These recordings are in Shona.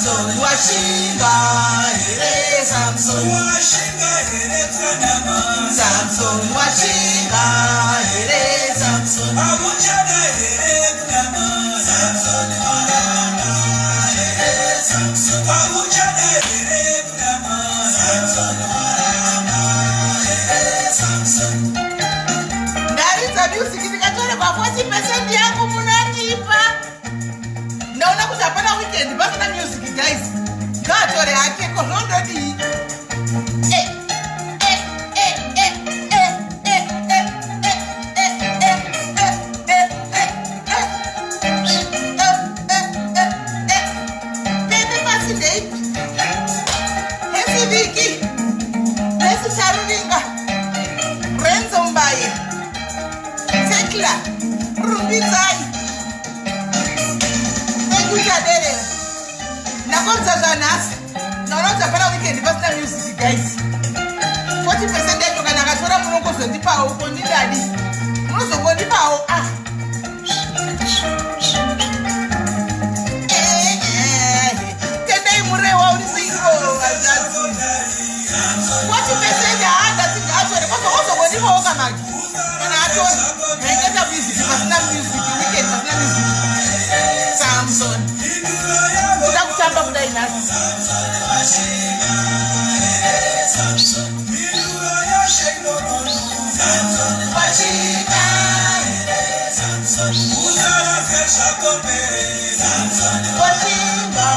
Samson washinga here Samson Washinga here tsanama. Samson washinga here Samson Hamuchada here kunama. Samson waramba here Samson. Hamuchada here kunama. Samson waramba here Samson. Ndaridza music ndikatorerwa 40% yangu munandipa. Ndaona kuti hapana weekend pasina music guys. Ngaatore hake ko zvondodii? Eh, eh, eh, eh, eh, eh, eh, eh, eh, eh, eh, eh, eh, eh. Eh, eh, eh, eh. Pepe pasi ndeipi? Hesi Viki. Hesi Charuringa. Renzo Mbaye. Tekla. Rumbidzai. Thank you Chaderera. Ndakoridza zvanhasi. Ndaona kuti hapana weekend pasina music guys. 40% yacho kana akatora munongozondipawo uko ndidadi. Munozongondipawo ah. Eh, eh. Tendai murewa uri single hazadzi. 40% haandati ngaatore kozo ozongondipawo kamaki. Kana atora ndaingaita music pasina music weekend pasina music. Samson. Kuda kutamba kudai nhasi. Washinga. Washinga.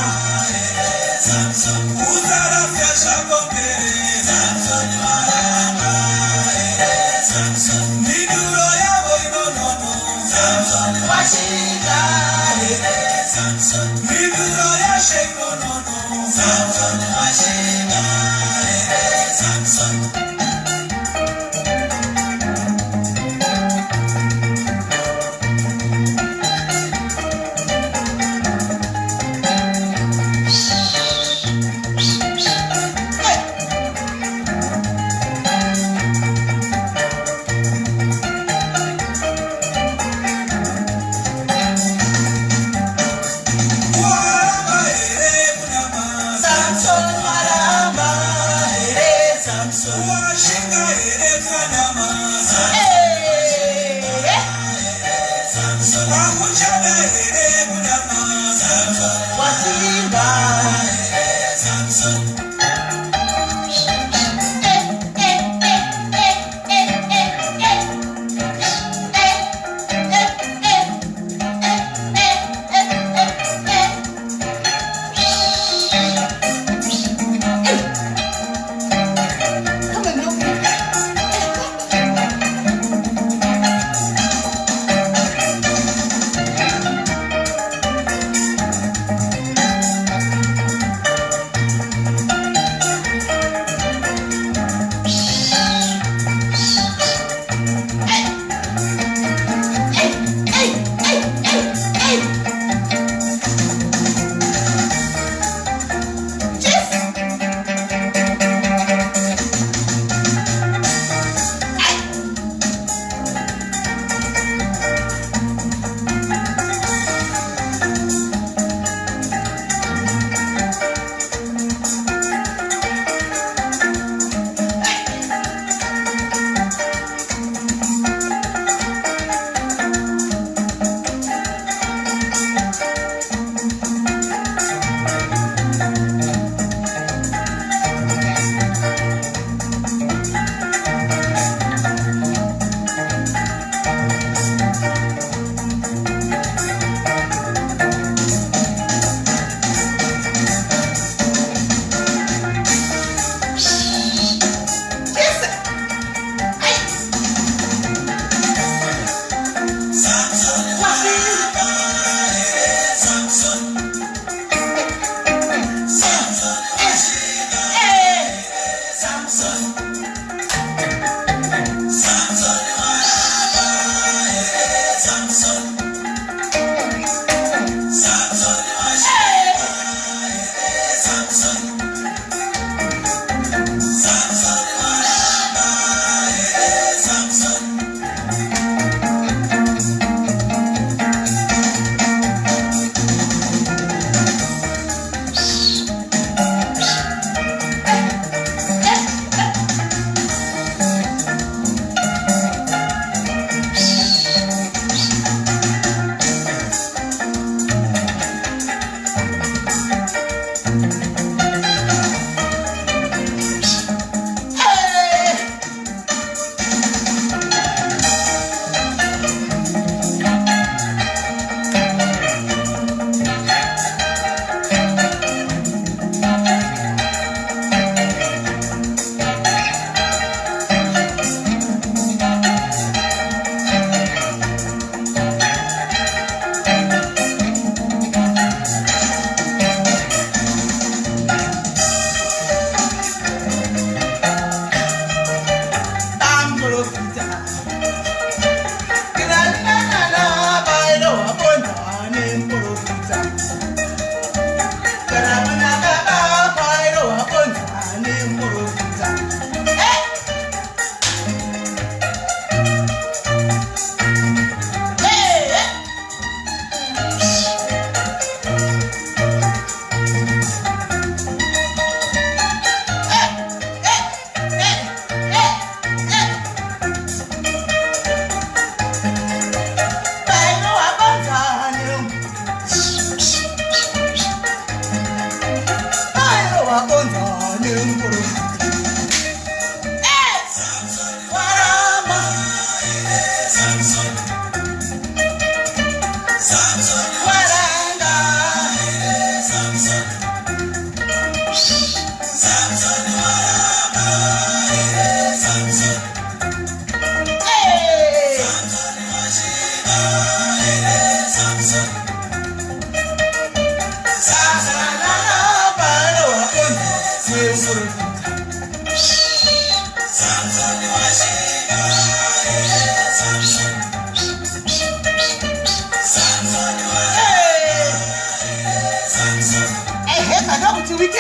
Hey. Samson waramba here Samson. Hey. Washinga. Eh, eh, eh, eh, eh, eh, eh. Eh, eh, eh, eh, eh, eh, eh, eh. Come on, look.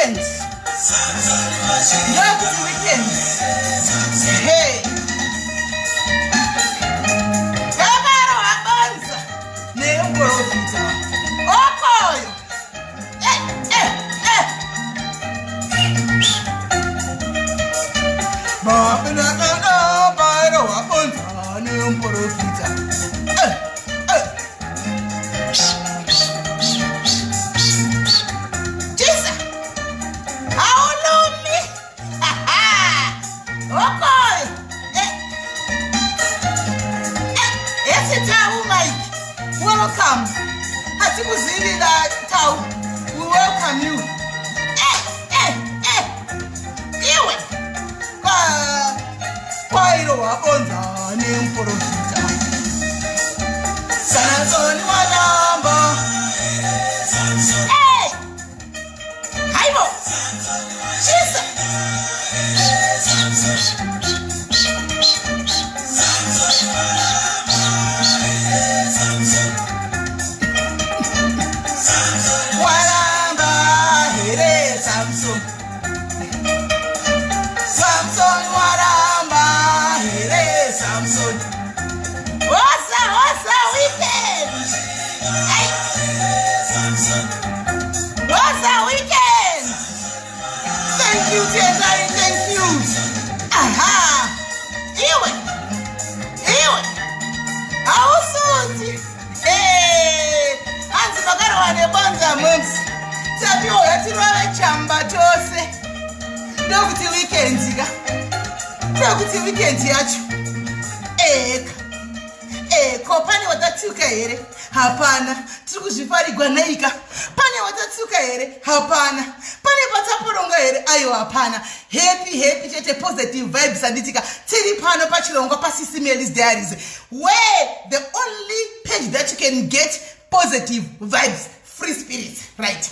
Weekend, ndokuti weekend. Hey, vakarohwa bonza nemuprofita okoyo. Eh, eh, eh. Vakarohwa bonza nemuprofita. Eh, eh. Chisa, haulumi. Okoyo. Eh, eh, esi Tau Mike, welcome. Hatikuzivi Tau, we welcome you. Eh, eh, eh. Iwe kwairohwa bonza nemuprofita Samsoni waramba. Hey! Haibo! Chisa! Waramba here Samson. Samson waramba here Samson. What's up? What's up weekend? Hey! What's up weekend? Thank you, Tendai, thank you. Aha! Iwe! Iwe! Hausuti! Hey! Hanzi makarohwa nebonza munzi. Tapiwa yatirove chamba tose. Ndokuti weekend ka. Ndokuti weekend yacho. Eka. Eko pane watatuka here? Hapana. Tiri kuzvifarigwa naika. Pane watatuka here? Hapana. Pane pataporonga here? Aiwa, hapana. Happy happy chete, positive vibes handitika. Tiri pano pachirongwa paSisi Melis Diaries, where the only page that you can get positive vibes, free spirit. Right.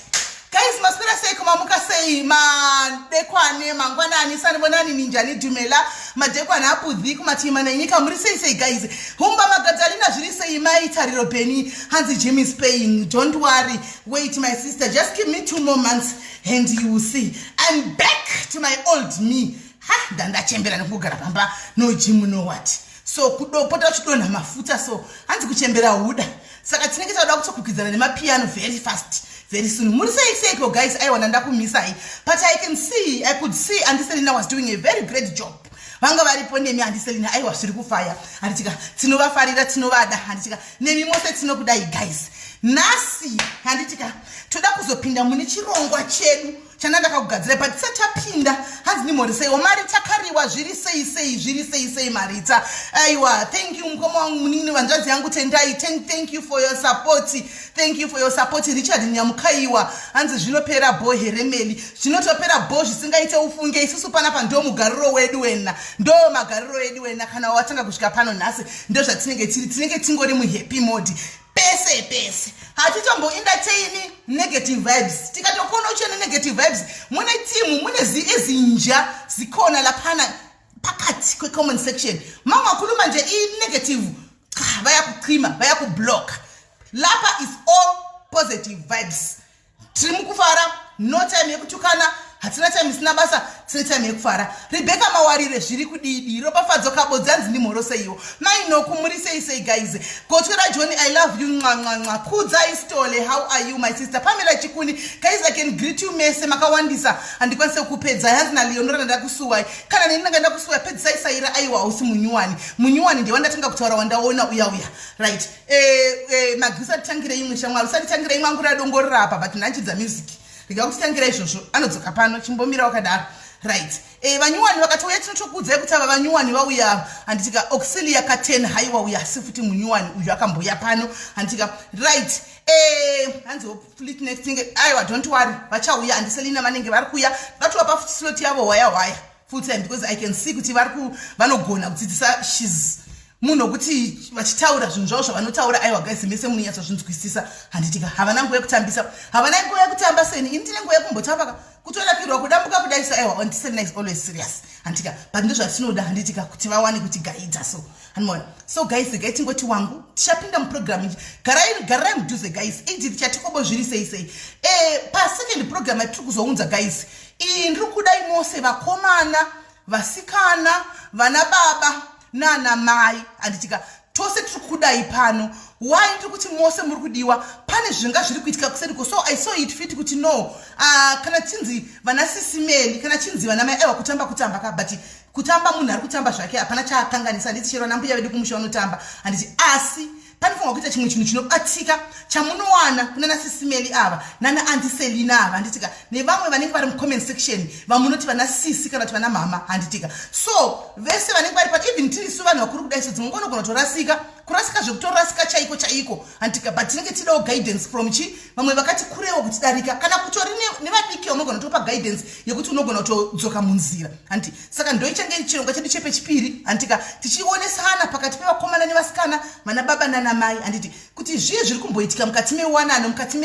Guys, maswera sei? Kumamuka sei? Madekwane, mangwanani, sanibonani, ninjani, dumela, madekwane apudhi kumatima nenyika. Muri sei sei, guys? Humba Magadalina, zviri sei? Mai Tariro Beni, hanzi gym is paying. Don't worry. Wait, my sister, just give me 2 more months and you will see I'm back to my old me. Ha, ndandachembera nekugara pamba, no gym, no what. So kudopota uchidonha mafuta, so hanzi kuchembera huda, saka tinenge tauda kutokukidzana nemapiano very fast, very soon. Muri sei seiko, guys? Aiwa, ndandakumisai, but I can see, I could see Auntie Selina was doing a very great job. Vanga varipo nemi Auntie Selina. Aiwa, zviri kufaya handitika. Tinovafarira, tinovada handitika. Nemi mose tinokudai, guys. Nhasi handitika toda kuzopinda mune chirongwa chedu chana ndakakugadzira, but tisati tapinda, hanzi nimhoriseiwo mari takariwa. Zviri sei sei? Zviri sei sei, Marita? Aiwa, thank you, mukoma wangu, munini, vanzvadzi yangu Tendai. Thank you for your support, thank you for your support. Richard Nyamukaiwa, hanzi zvinopera bho here, Meli? Zvinotopera bho zvisingaite ufunge. Isusu panapa ndo mugariro wedu wena, ndo magariro edu wena. Kana watanga kusvika pano nhasi, ndo zvatinenge tiri. Tinenge tingori muhappy mode pese pese, hatitomboentertaini negative vibes. Tikatokona uchene negative vibes, mune timu, mune ezinja zikhona laphana phakathi kwe-comment section. Mangakhuluma nje i-negative, cha, bayakuchima, bayakublocka. Lapha is all positive vibes. Tiri mukufara, no time yekutukana. Hatina time isina basa, tine time yekufara. Rebeka Mawarire, zviri kudidi? Ropafadzo Kabodzanzi, ndimhoroseiwo. Mainoku, muri sei sei, guys? Gotwera John, I love you. Ncancanca. Kudza Istole, how are you, my sister? Pamela Chikuni, guys, I can greet you mese, makawandisa, handikwanise kupedza. Hanzi naLeonora, ndakusuwai. Kana neni ndanga ndakusuwai. Pedzisai Saira. Aiwa, hausi munyuwani. Munyuwani ndewandatanga kutaura, wandaona uya uya. Right. Magi, usatitangire imwe shamwari, usatitangire imwe. Angu radongorera apa, but ndanchidza music. Rega kutitangira izvozvo, anodzoka pano. Chimbomira wakadaro. Right. Vanyuwani vakatouya, tinotokuudzai kuti ava vanyuwani vauya handitika. Auxilia Katen, haiwa, uya asi futi munyuwani uyu akamboya pano handitika. Right. Hanzi fleet next tinge. Aiwa, don't worry, vachauya. Auntie Selina vanenge vari kuuya, vatovapa slot yavo hwaya hwaya full time, because I can see kuti vari vanogona kudzidzisa. She's munhu wekuti vachitaura zvinhu zvavo zvavanotaura, aiwa guys, mese munonyatsozvinzwisisa handitika. Havana nguva yekutambisa, havana nguva yekutamba seni. Ini ndine nguva yekumbotamba. Kutonakirwa kudambuka kudai so aiwa Auntie Selina is always serious. Handitika but ndozvatinoda handitika kuti vawane kuti gaidza so. Hanimona. So guys regai tingoti wangu tichapinda muprogram iyi. Garai garai mudhuze guys. Edith chatikobo zviri sei sei. Eh pa second program yatiri kuzounza guys. Iyi ndiri kudai mose vakomana, vasikana, vana baba nana mai handitika tose tiri kudai pano why ndiri kuti mose muri kudiwa pane zvinga zviri kuitika kuseriko so I saw it fit kuti no kana chinzi vana sisimeli kana chinzi vana mai aiwa kutamba kutamba ka but kutamba munhu ari kutamba zvake hapana chaakanganisa handiti chero vana mbuya vedu kumusha vanotamba handiti asi panofanirwa kuita chimwe chinhu chinobatika chamunowana kunana sisimeli ava nana anti Selina ava handitika nevamwe vanenge vari mucomment section vamunoti vana sisi kana kuti vana mama handitika so vese vanenge vari pa even tirisu vanhu vakuru kudai so dzimwe nguva unogona kutorasika kurasika zvekutorasika chaiko chaiko handitika but tinenge tidawo guidance from chi vamwe vakati kurewo kutidarika kana kutori nevadiki vamunogona kutopa guidance yekuti unogona kutodzoka munzira handiti saka ndoichange chirongwa chedu chepechipiri handitika tichionesana pakati pevakomana nevasikana vana baba nana mai handiti kuti zvii zviri kumboitika mukati mewanano mukati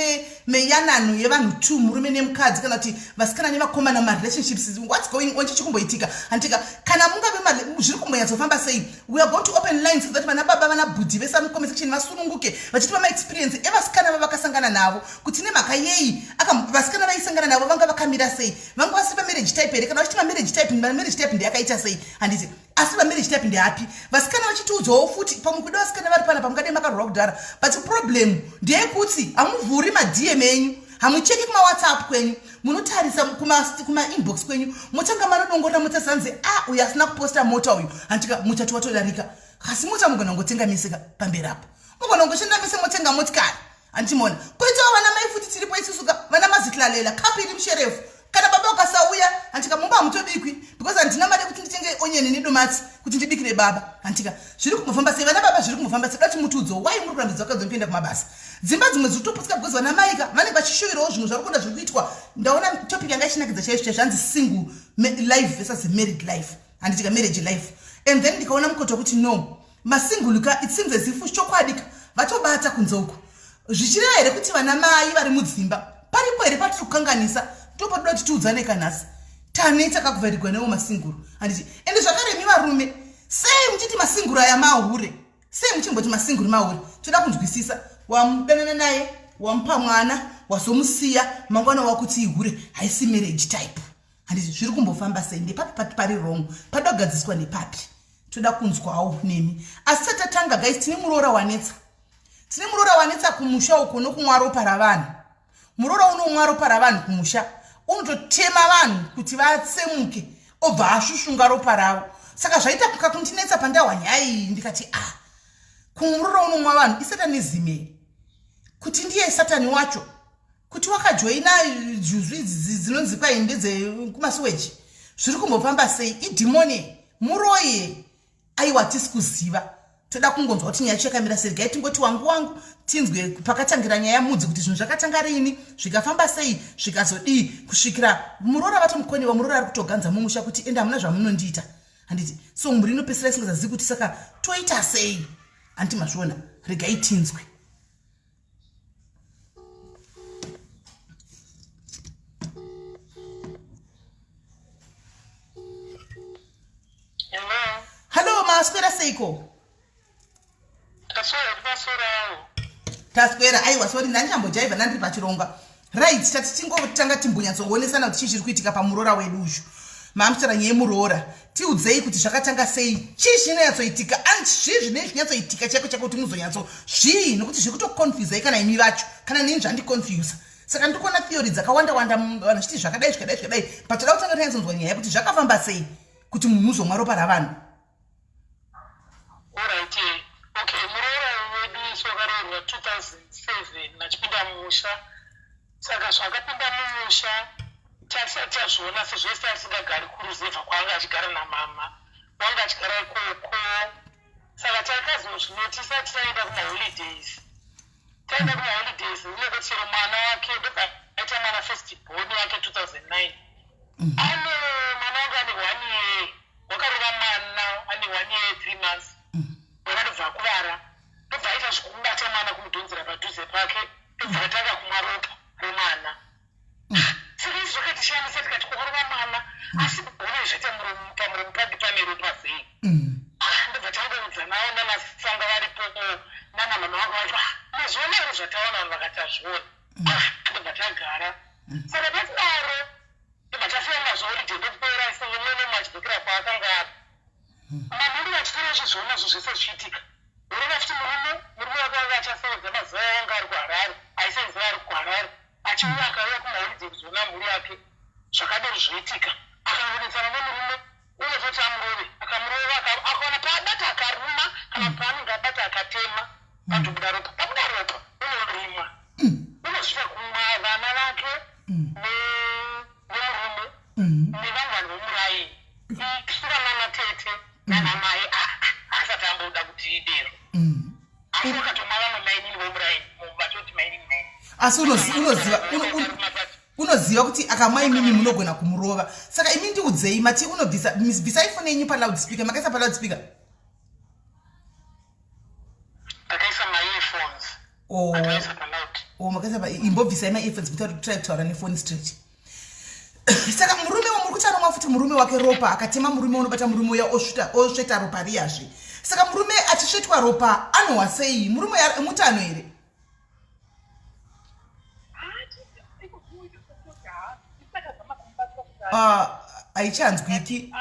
meyanano yevanhu two murume nemukadzi kana kuti vasikana nevakomana marelationships what's going on chichi kumboitika handitika kana mungave zviri kumbonyatsofamba sei. We are going to open lines so that vana baba vana bhudhi vese vari mucomment section vasununguke vachitipa maexperience evasikana vavakasangana navo kuti nemhaka yei vasikana vaisangana navo vanga vakamira sei vanga vasiri pamarriage type here kana vachiti mamarriage type mamarriage type ndeyakaita sei handiti asi mamarriage type ndeapi vasikana vachitiudzawo futi pamwe kuda vasikana vari panapa mungadai makarorwa kudhara but problem ndeyekuti hamuvhuri madm enyu hamucheki kumawhatsapp kwenyu munotarisa kumainbox kwenyu motanga manodongorera motarisa hanzi a uyu asina kuposta mota uyu handitika muchato watodarika asi mota mugona kungotenga mese pamberi apo mugona kungoshanda mese motenga motikari handitimona koitawo vana mai futi tiripo isusuka vana mazitlalela kapu iri musherefu kana baba ukasauya handitika mumba hamutobikwi because handina mari yekuti nditenge onyeni nedomati kuti ndibikire baba handitika zviri kumbofamba sei vana baba zviri kumbofamba sei dati mutiudzo why muri kurambidza vakadzi kuenda kumabasa dzimba dzimwe dziri kutoputsika because vana maika vanenge vachishuvirawo zvimwe zvari kuona zviri kuitwa ndaona topic yanga ichinakidza chaizvo chaizvo hanzi single life versus married life handitika marriage life and then ndikaona mukoto wekuti no masingle ka it seems as if chokwadi ka vatobata kunze uku zvichireva here kuti vana mai vari mudzimba paripo here patiri kukanganisa ndopotoda kuti tiudzane kanhasi taneta kakuvharirwa newo masinguru handiti ende zvakare imi varume sei muchiti masinguru aya mahure sei muchimboti masinguru mahure toda kunzwisisa wamudanana naye wamupa mwana wazomusiya mangwana wakuti ihure haisi marriage type handiti zviri kumbofamba sei ndepapi pati pari wrong pada kugadziswa nepapi toda kunzwawo nemi asi tatatanga guys tine muroora wanetsa tine muroora wanetsa kumusha uko nokumwa ropa ravanhu muroora unomwa ropa ravanhu kumusha unototema vanhu kuti vatsemuke obva asvusvunga ropa ravo saka zvaita kakundinetsa pandahwa nyaya iyi ndikati ah kumuroora unomwa vanhu isatanism here kuti ndiye satani wacho kuti wakajoina juzu idzi dzinonzi kwai ndedzekumasweji zviri kumbofamba sei idhimoni muroyi aiwa tisi kuziva toda kungonzwa kuti nyaya yacho yakamira sei regai tingoti wangu wangu tinzwe pakatangira nyaya mudzi kuti zvinhu zvakatanga riini zvikafamba sei zvikazodii kusvikira muroora vatomukoniwa muroora ari kutoganza mumusha kuti ende hamuna zvamunondiita handiti so mhuri inopesera isingazazivi kuti saka toita sei handiti mazviona regai tinzwe Hello, maswera seiko? Taswera, aiwa sorry ndandichambojaivha ndandiri pachirongwa. Right, tati tingotanga timbonyatsoonesana kuti chii chiri kuitika pamuroora wedu uyu. Maamutaura nyaya yemuroora. Tiudzei kuti zvakatanga sei? Chii chinonyatsoitika? And zvii zvinenge zvinyatsoitika chaiko chaiko kuti muzonyatso zvii nokuti zviri kutoconfusai kana imi vacho kana nini zvandiconfusa. Saka ndiri kuona theory dzakawanda wanda vanhu vachiti zvakadai zvakadai zvakadai but toda kutanga tanyatsonzwa nyaya yekuti zvakafamba sei kuti munhu uzomwa ropa ravanhu. Alright, okay, muroora wedu isu wakaroorwa 2007 achipinda mumusha saka zvakapinda mumusha tatisati tazviona sezvo ese asingagari kuruzevha kwaanga achigara namama wanga achigara ikoko saka takazozvinotisa tisaenda kumaholidays taenda kumaholidays unenge chero mwana wake ndobva aita mwana first born wake 2009 ane mwana wangu ane one year wakarova mwana ane 1 year 3 months mwana ndobva akuvara ndobva aita zvekumubata mwana kumudhonzera padhuze pake ndobva atanga kumwa ropa remwana saka izvi zvakatishamisa. Ndozvataona vanhu vakati azviona. Ah, ndobva tagara. Saka tatidaro ndobva tasiya nazvo holiday ndokupera umwe nemumwe achidzokera kwaakanga ari. Manheru vachitoro vachizviona zvinhu zvese zvichiitika. Murume achiti murume, murume wake wanga achasevenza mazuva aya anga ari kuHarare, aisenzera ari kuHarare. Achiuya akauya kumaholiday kuzoona mhuri yake. Zvakadaro zvoitika. Akangonetsana nemurume unototi amurove. Akamurova akawana paabata akaruma kana paanenge abata akatema patobuda ropa. Pabuda ropa unorimwa. Unosvika kumwa vana vake nemurume nevamwe vanhu vomuraini. Isu vanana tete nana mai haasati amboda kuti idero. Asi wakatomwa vamwe mainini vomuraini vatoti mainini mainini. Asi unoziva unoziva kuti akamwa imimi munogona kumurova. Saka imi ndiudzei mati unobvisa bvisai foni yenyu paloud speaker makaisa paloud speaker. Ndakaisa maearphones. Oh. Ndakaisa paloud. Oh, makaisa pa imbobvisai maearphones mutaure try kutaura nefoni straight. Saka murume wamuri kuti anomwa futi murume wake ropa akatema murume unobata murume uya osvita osveta ropa riyazve. Saka murume achisvetwa ropa anohwa sei? Murume mutano here? Ah, haichanzwiki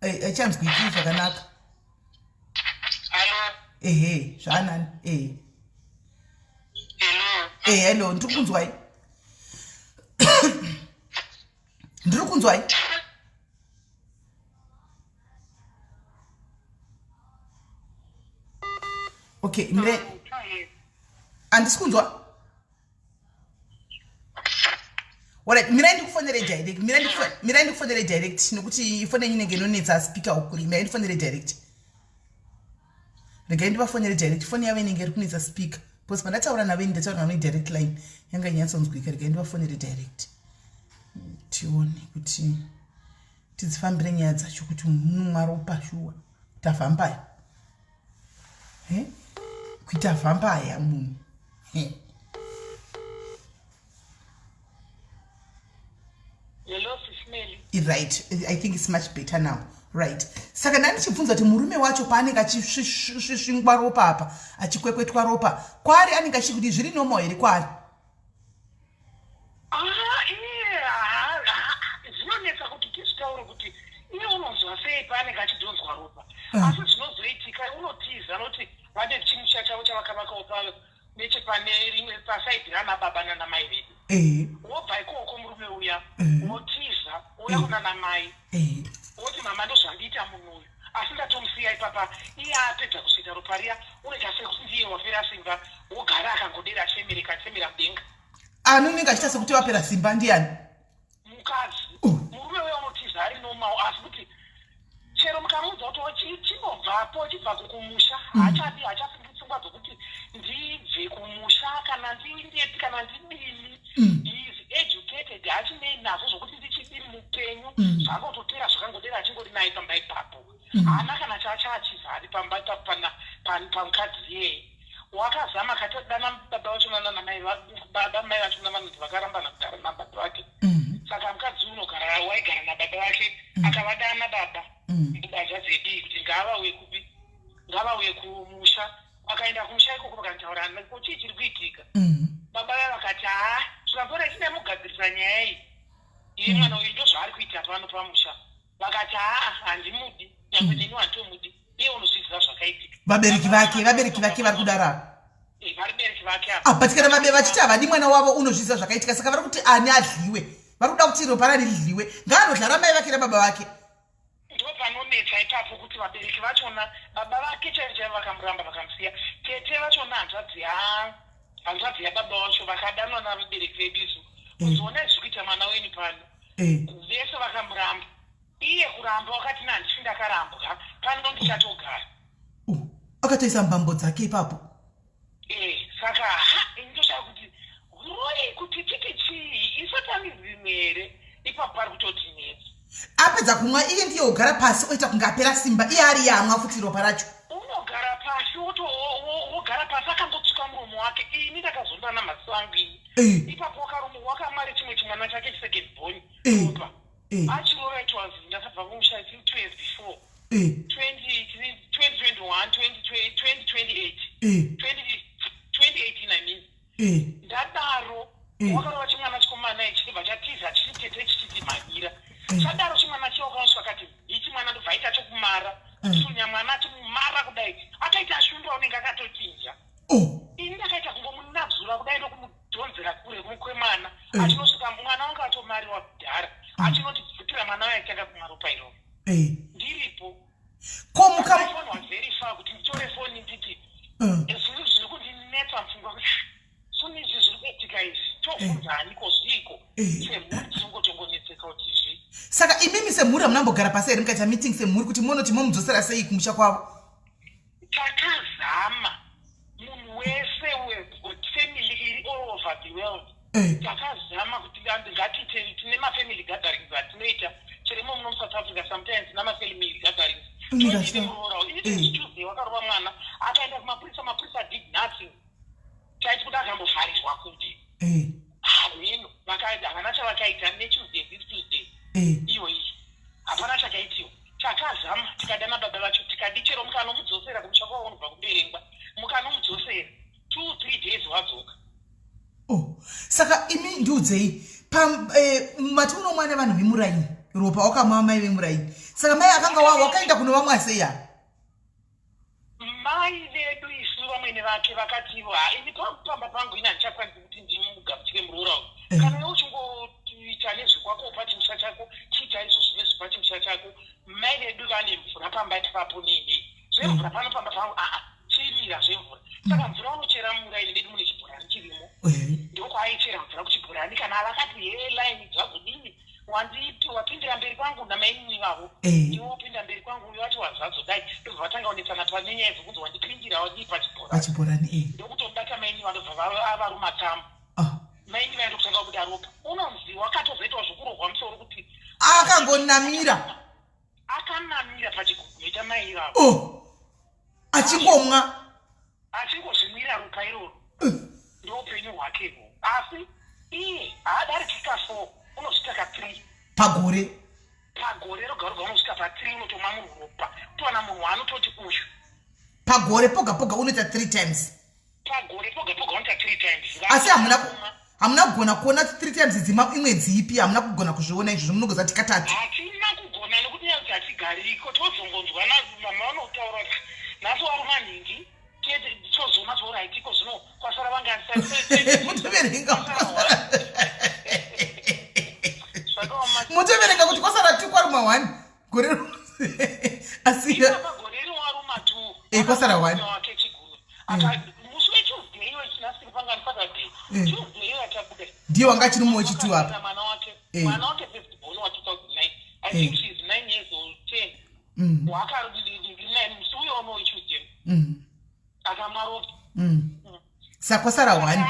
haichanzwiki zvakanaka. Ehe, zvaanani? Ehe. Ehe, hello, ndiri kunzwai. Ndiri kunzwai. Okay, mire. Handisi kunzwa. Alright, mirai ndikufonere direct. Mirai ndikufonere direct nekuti foni yenyu inenge inonetsa speaker ukuri. Mirai ndifonere direct. Regai ndivafonere direct. Foni yavo inenge iri kunetsa speaker. Because pandataura navo ini ndataura navo direct line yanga inyatsonzwika. Regai ndivafonere direct. Tione kuti tidzifambire nyaya dzacho kuti munomwa ropa shuwa. Tavhambaya. Eh? Kuita vhambaya munhu. Eh. Hello, Sis Melly. Right, I think it's much better now. Right. Saka ndani ndichibvunza kuti murume wacho paanenge achisvingwa ropa apa, achikwekwetwa ropa, kwaari anenge achiri kuti zviri normal here kwaari? Ah, iye zvinonetsa kuti tizvitaure kuti iye unonzwa sei paanenge achidhonzwa ropa. Asi zvinozoitika unotiza noti vane chimusha chavo chavakavakawo pa nechepane rimwe pasaidhi rana baba nana mai vedu. Wobva ikoko murume uya wotiza wouya kunana mai woti mama ndozvandiita munhu uyu asi ndatomusiya ipapa iye apedza kusvita ropa riya unoita sekuti ndiye wapera simba wogara akangodera achemereka achemera mudenga. Ani unenge achiita sekuti wapera simba ndiani? Mukadzi. Murume uya unotiza ari normal asi kuti chero mukamuudza kuti chimbobvapo chibva kukumusha haachadi haachafungi pfungwa dzokuti ndibve kumusha kana ndindepi kana ndidini. He is educated haachinei nazvo zvokuti ndichidini mupenyu zvangotopera zvakangodera achingori naye pamba ipapo. Haana kana chaachaachivha ari pamba ipapo pamukadzi iyeye. Wakazama akatodana baba vacho nana mai baba mai vacho vanonzi vakarambana kudhara nababa vake. Saka mukadzi unogara waigara nababa vake akavadana baba hanzvadzi yedu iyi kuti ngavauye kupi ngavauye kumusha. Vakaenda kumusha ikoko vakanotaura ko chii chiri kuitika. Baba vaya vakati haa zvikambora chinamugadzirisa nyaya iyi iye mwana uyu ndozvaari kuita pano pamusha. Vakati haa handimudi nyangwe neni handitomudi iye unozviziva zvakaitika. Vabereki vake, vabereki vake vari kudaro ava. Vabereki vake ava. Ah, but kana vabe vachiti havadi mwana wavo unozviziva zvakaitika saka vari kuti ani adliwe. Vari kuda kuti ropa rani ridliwe. Ngaanodla ramai vake nababa vake. Ndopanonetsa ipapo kuti vabereki vachona baba vake chaivo chaivo vakamuramba vakamusiya. Tete vachona hanzvadzi ya hanzvadzi yababa vacho vakadanwa navabereki vedu isu. Kuzoona zviri kuita mwana wenyu pano. Vese vakamuramba. Iye kuramba wakati nandifi ndakarambwa pano ndichatogara. Akatoisa mbambo dzake ipapo. Saka ha ini ndoshaya kuti huroyi kuti titi chii isatanism here ipapo pari kutotinetsa. Apedza kumwa iye ndiye ogara pasi oita kunge apera simba iye ari iye amwa futi ropa racho. Unogara pasi wogara pasi akangotsvuka muromo wake ini ndakazondana maziso angu ini. Ipapo wakamwa rechimwe chimwana chake chisecond born ropa. Achirova it was ndakabva kumusha I think 2 years before. 2021 2028 2018 I mean. Eh. Ndadaro Eh. wakarova chimwana chikomana ichi chibva chatiza chichitete chichiti mhanyira. Eh. Chadaro chimwana chiya wakanosvika kati ichi mwana ndobva aita chokumara. Kusunya mwana achimumara kudai. Akaita ashumba unenge akatochinja. Oh. Ini ndakaita kungomunabzura kudai ndokumudhonzera kure kwemwana. Achinosvika mwana wanga atomariwa kudhara. Achinotibvutira mwana waye aitanga kumwa ropa iroro. Ndiripo. Ko muka Phone was very far kuti nditore foni nditi zvinhu zviri kundinetsa mupfungwa kuti suni izvi zviri kuitika izvi tobvunza aniko zviiko semhuri tinongotongonetseka kuti izvi. Saka imimi semhuri hamunambogara pasi here mukaita meeting semhuri kuti muone kuti momudzosera sei kumusha kwavo? Takazama munhu wese wefamily iri all over the world. Takazama kuti ngatiite, tine mafamily gatherings atinoita chirimo muno muSouth Africa. Sometimes tina mafamily gatherings. Todii muroora ini Tuesday wakarova mwana akaenda kumapurisa, mapurisa did nothing. Taiti kuda akambovharirwa kuti hameno havana chavakaita neTuesday, this Tuesday iyo iyi hapana chakaitiwa. Takazama tikadana baba vacho tikadi chero mukanomudzosera kumusha kwavo unobva kuBerengwa, mukanomudzosera 2-3 days wadzoka. Oh. Saka imi ndiudzei, mati unomwa nevanhu vemuraini ropa, wakamwa mai vemuraini, saka mai akanga wakaenda kunovamwa sei apa? Mai vedu isu vamwene vake vakati ivo, ha, ini pamba pangu ini handichakwanisi kuti ndimugamuchire muroora uyu. Kana iwe uchingoita nezvekwako pachimusha chako, chiita izvozvo nezvepachimusha chako. Mai vedu vane mvura pamba ipapo neinei zvemvura pano pamba pangu aa chirira zvemvura. Saka mvura unochera muraini medu mune chibhorani chirimo. Ndokwaaichera mvura kuchibhorani. Kana vakati he line zvazodini, wapindira mberi kwangu namainini vavo. Iwe wapinda mberi kwangu, uyo wacho wazvazodai, ndobva vatanga kunetsana panenyaya dzekunzi wandipindira wadii pachibhorani. Pachibhorani. Ndokutobata maini vandobva avaruma tsamu. Maini vaenda kutanga kubuda ropa, unonzi wakatozoitawo zvokurohwa musoro kuti Akangonamira. Akanamira pachigugume chamai ivavo. Oh. Achingomwa. Achingozvimwira ropa iroro. Ndoupenyu hwakehwo, asi iye haadariki ka4, unosvika ka3 pagore. Pagore roga roga unosvika pa3, unotomwa munhu ropa kutowana munhu waanototi uyu. Pagore poga poga unoita three times. Pagore poga poga unoita three times. Asi hamuna kugona kuona kuti three times dzima imwe dzipi? Hamuna kugona kuzviona izvozvo? Munogoza kuti katatu. Hatina kugona nekuti nyaya kuti hatigariko. Tozongonzwa mama vanotaura kuti nhasi waruma nhingi chete, tozoona zvoraitiko zvino kwasara vangani. Mutoverenga. Zvakaoma. Mutoverenga kuti kwasara two, kwaruma one gore rose, asi Gore rino waruma two. Kwasara one. Wake chiguru musi weTuesday iyo chinasiri pangani Saturday. Tuesday iyo yatabuda. Ndiye wanga achiri mumwe wechitu apa. Mwana wake. Mwana wake first born wa 2009, I think she is 9 years old, 10. Wakarinaye musi uyo uno weTuesday. Akamwa ropa. Saka kwasara one.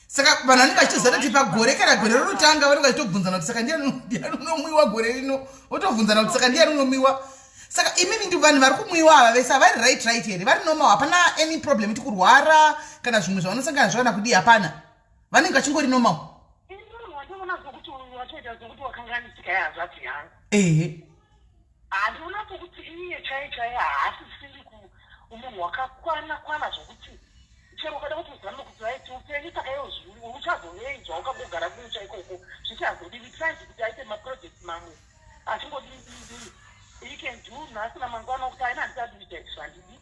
Saka vanhu vanenge vachitoziva kuti pagore kana gore rinotanga vanenge vachitobvunzana kuti saka ndiani unomwiwa gore rino, votobvunzana kuti saka ndiani unomwiwa. Saka imimi ndi vanhu vari kumwiwa ava vese havari right here? Vari normal? Hapana any problem iti kurwara kana zvimwe zvavanosangana zvakana kudii? Hapana, vanenge vachingori normal? Ini munhu wandiona sokuti uyu watoita sokuti wakanganisika yehanzvadzi yangu. Handiona sokuti iye chaiye chaiye haasisiri munhu wakakwana kwana zvokuti chero ukada kuti uzame kuti vaiti upenyu saka iwo uchazovei zvaukangogara kumusha ikoko zvichazodini. Tried kuti aite maproject mamwe achingodii, he can do nhasi namangwana okuti aina handisati kuita izvi, handidi,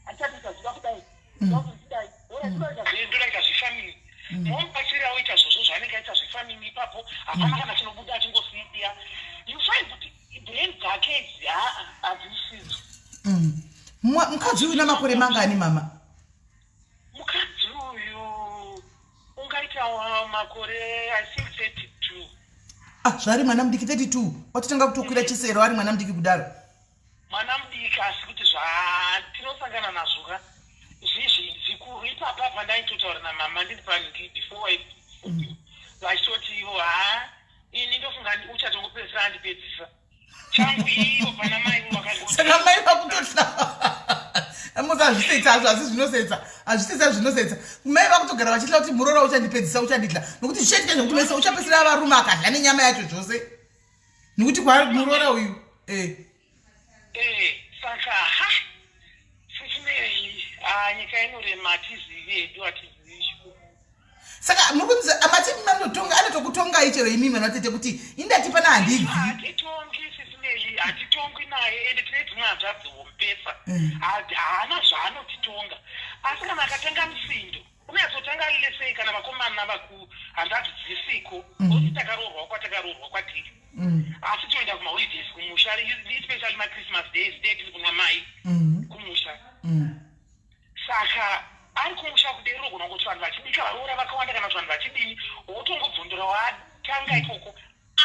handisati kuita zvida kudai, ndoda kuti ndidai, ndoda zvefarming, momubatsira oita zvozvo zvaanenge aita zvefarming ipapo, hapana kana chinobuda, achingosiya. You find kuti brain dzake idzi haa hadzisidzo. Mukadzi uyu namakore mangani, mama? Mukadzi uyu ungaita makore, I think, 32. Ah, zvaari mwana mudiki, 32, watotanga kutokwira chisero ari mwana mudiki kudaro. Mwana mudiki, asi kuti zvatinosangana nazvo ka zvikuru. Ipapa pandaitotaura namama ndiri pangi before vachitoti ivo, ha, ini ndofunga uchatongopedzisira andipedzisa changu iyo pana mai. Saka mai vakutotla musa, hazvisetsa hazvo, asi zvinosetsa, hazvisetsa, zvinosetsa. Mai vakutogara vachitla kuti muroora uchandipedzisa, uchandidla, nokuti zvichaitika zvekuti mese uchapedzisira varume akadla nenyama yacho zvose, nekuti kwaari muroora uyu. Saka ha sisinei, nyika inorema, hatizivi hedu, hatizivi. Saka muri kunzi amati manotonga anotokutongai chero imi mwana tete kuti indati pana handibvi. Hatitongi sisineli, hatitongwi naye ende tine dzimwe hanzvadzi hombesa. Haana zvaanotitonga. Asi kana akatanga musindo unyatsotanga lesei kana vakomana vaku hanzvadzi dzisiko oti takaroorwa kwatakaroorwa kwatiri. Asi toenda kumaholidays kumusha especially machristmas days dee tiri kuna mai kumusha. Saka ari kumusha kudero unogona kungoti vanhu vachibika varoora vakawanda kana kuti vanhu vachidini wotongobvundura watanga ikoko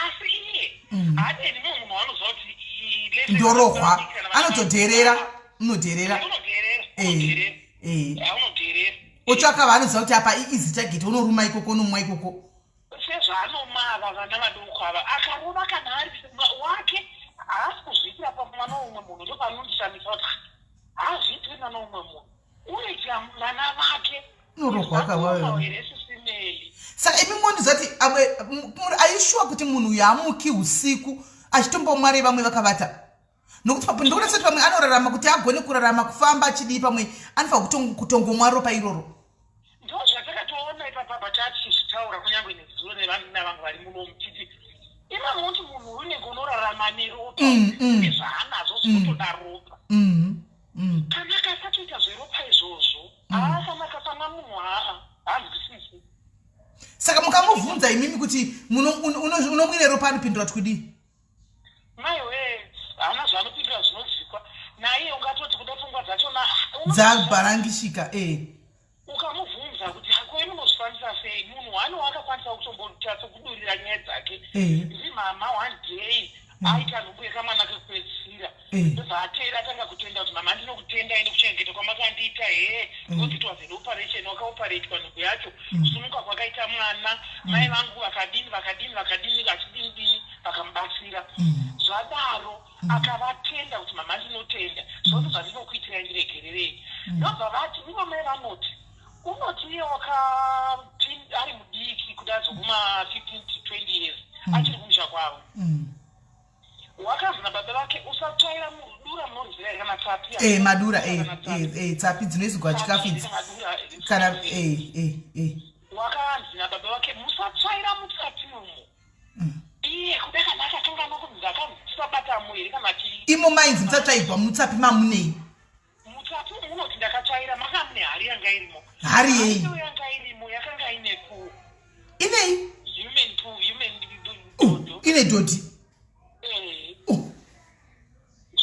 asi iye haadeni mumwe munhu waanoziva kuti ndorohwa anotodherera unodherera unodherera unodherera otsvaka vaanoziva kuti apa iizi target unoruma ikoko unomwa ikoko sezvaanomwa ava vana vadoko ava akarova kana ari wake haasi kuzviitira pamwana weumwe munhu ndopanondishamisa kuti haazviitiri mwana weumwe munhu unoitira vana vake Unorohwa Zvakaoma here sisimeli Saka imi mondiziva kuti amwe are you sure kuti munhu uyu haamuki usiku achitombomwa vamwe vakavata nokuti ndikuona sekuti pamwe anorarama kuti agone kurarama kufamba achidii pamwe anofanira kutongomwa ropa iroro ndo zvatakatoona ipapapa tatichizvitaura kunyange nezuro nevanina vangu vari muno muchiti imamuti munhu unenge unorarama neropa nezvaanazvo zvinotoda ropa kana akasatoita zveropa izvozvo haa kana akasana munhu haa hanzwisisi Saka mukamubvunza imimi kuti unomwire ropa anopindura kuti kudii? Maiwe haana zvaanopindura zvinonzwikwa naiye ungatoti kuda pfungwa dzachona dzabharangishika e ukamubvunza kuti ko imi munozvifambisa sei munhu wani waakakwanisa kutomboita sekudurira nyaya dzake ndimama one day aita nhumbu yekamwana kekupedzisira ndobva ateera atanga kutenda kuti mama ndinokutendai nekuchengeta kwamakandiita hee because it was an operation wakaoperatwa nhumbu yacho kusununguka kwakaita mwana mai vangu vakadini vakadini vakadini vachidini dini vakamubatsira zvadaro akavatenda kuti mama ndinotenda zvose zvandinokuitirai ndiregererei ndobva vati ivo mai vanoti unoti iye wakati ari mudiki kuda zvokuma 15 to 20 years achiri kumusha kwavo wakanzi nababa vake usatsvaira dura munonzira here kana tsapi e madura e e tsapi dzinoisirwa chikafu idzi kana e e e wakanzi nababa vake musatsvaira mutsapi umo iye kuda kana akakanganwa kunzi akanzi tisabatamo here kana chii imo mainzi musatsvaigwa mutsapi mamunei mutsapi umu unoti ndakatsvaira manga mune hari yanga irimo Hari yei? Hari yanga irimo yakanga ine poo inei human poo human dodo ine dhodhi eh Oh,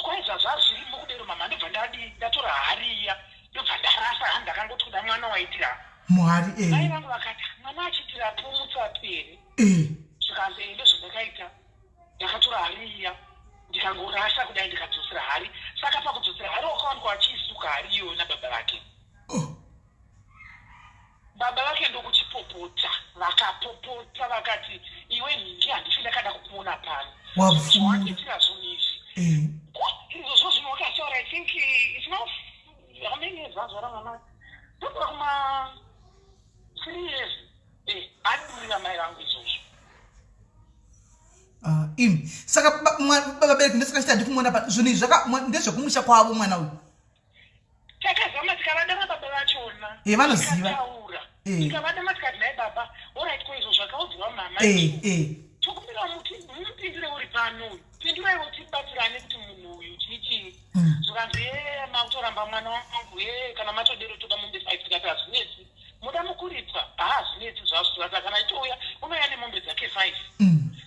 kwaizva zvazvirimo kudero mama ndobva ndadi ndatora hari iya ndobva ndarasa hani ndakangoti kuda mwana waitira muhari mai e vangu vakati mwana achiitira poo mutsapi here e zvikanzi ende zvandakaita ndakatora hari iya ndikangorasa kudai ndikadzosera hari saka pakudzosera hari wakawanikwa achiisuka hari iyoyo nababa vake Oh, baba vake ndokuchipopota vakapopota vakati iwe nhingi handifi ndakada kukuona pano Wapfura. zvawandiitira zvinhu izvi e izvozvo zvinhu wakataura i think it's now how many years vazvara mwana ndobva kuma 3 years adurira mai vangu izvozvo Ah, imi saka vabereki ndosaka chiti handikumuona pa zvinhu izvi ndezvekumusha kwavo mwana uyu takazama tikavadana baba vachona Eh, vanoziva. Tikataura. Tikavadana tikati nhai baba alright ko izvo zvakaudzwa mama e e tokumbira muti mupindure uri pano uyu pindurai tibatsirane kuti munhu uyu chii zvikanzi ye makutoramba mwana wangu ye kana matodero toda mombe five tikati hazvinetsi muda mukuripwa haazvinetsi zvazvo tikati kana itouya unouya nemombe dzake five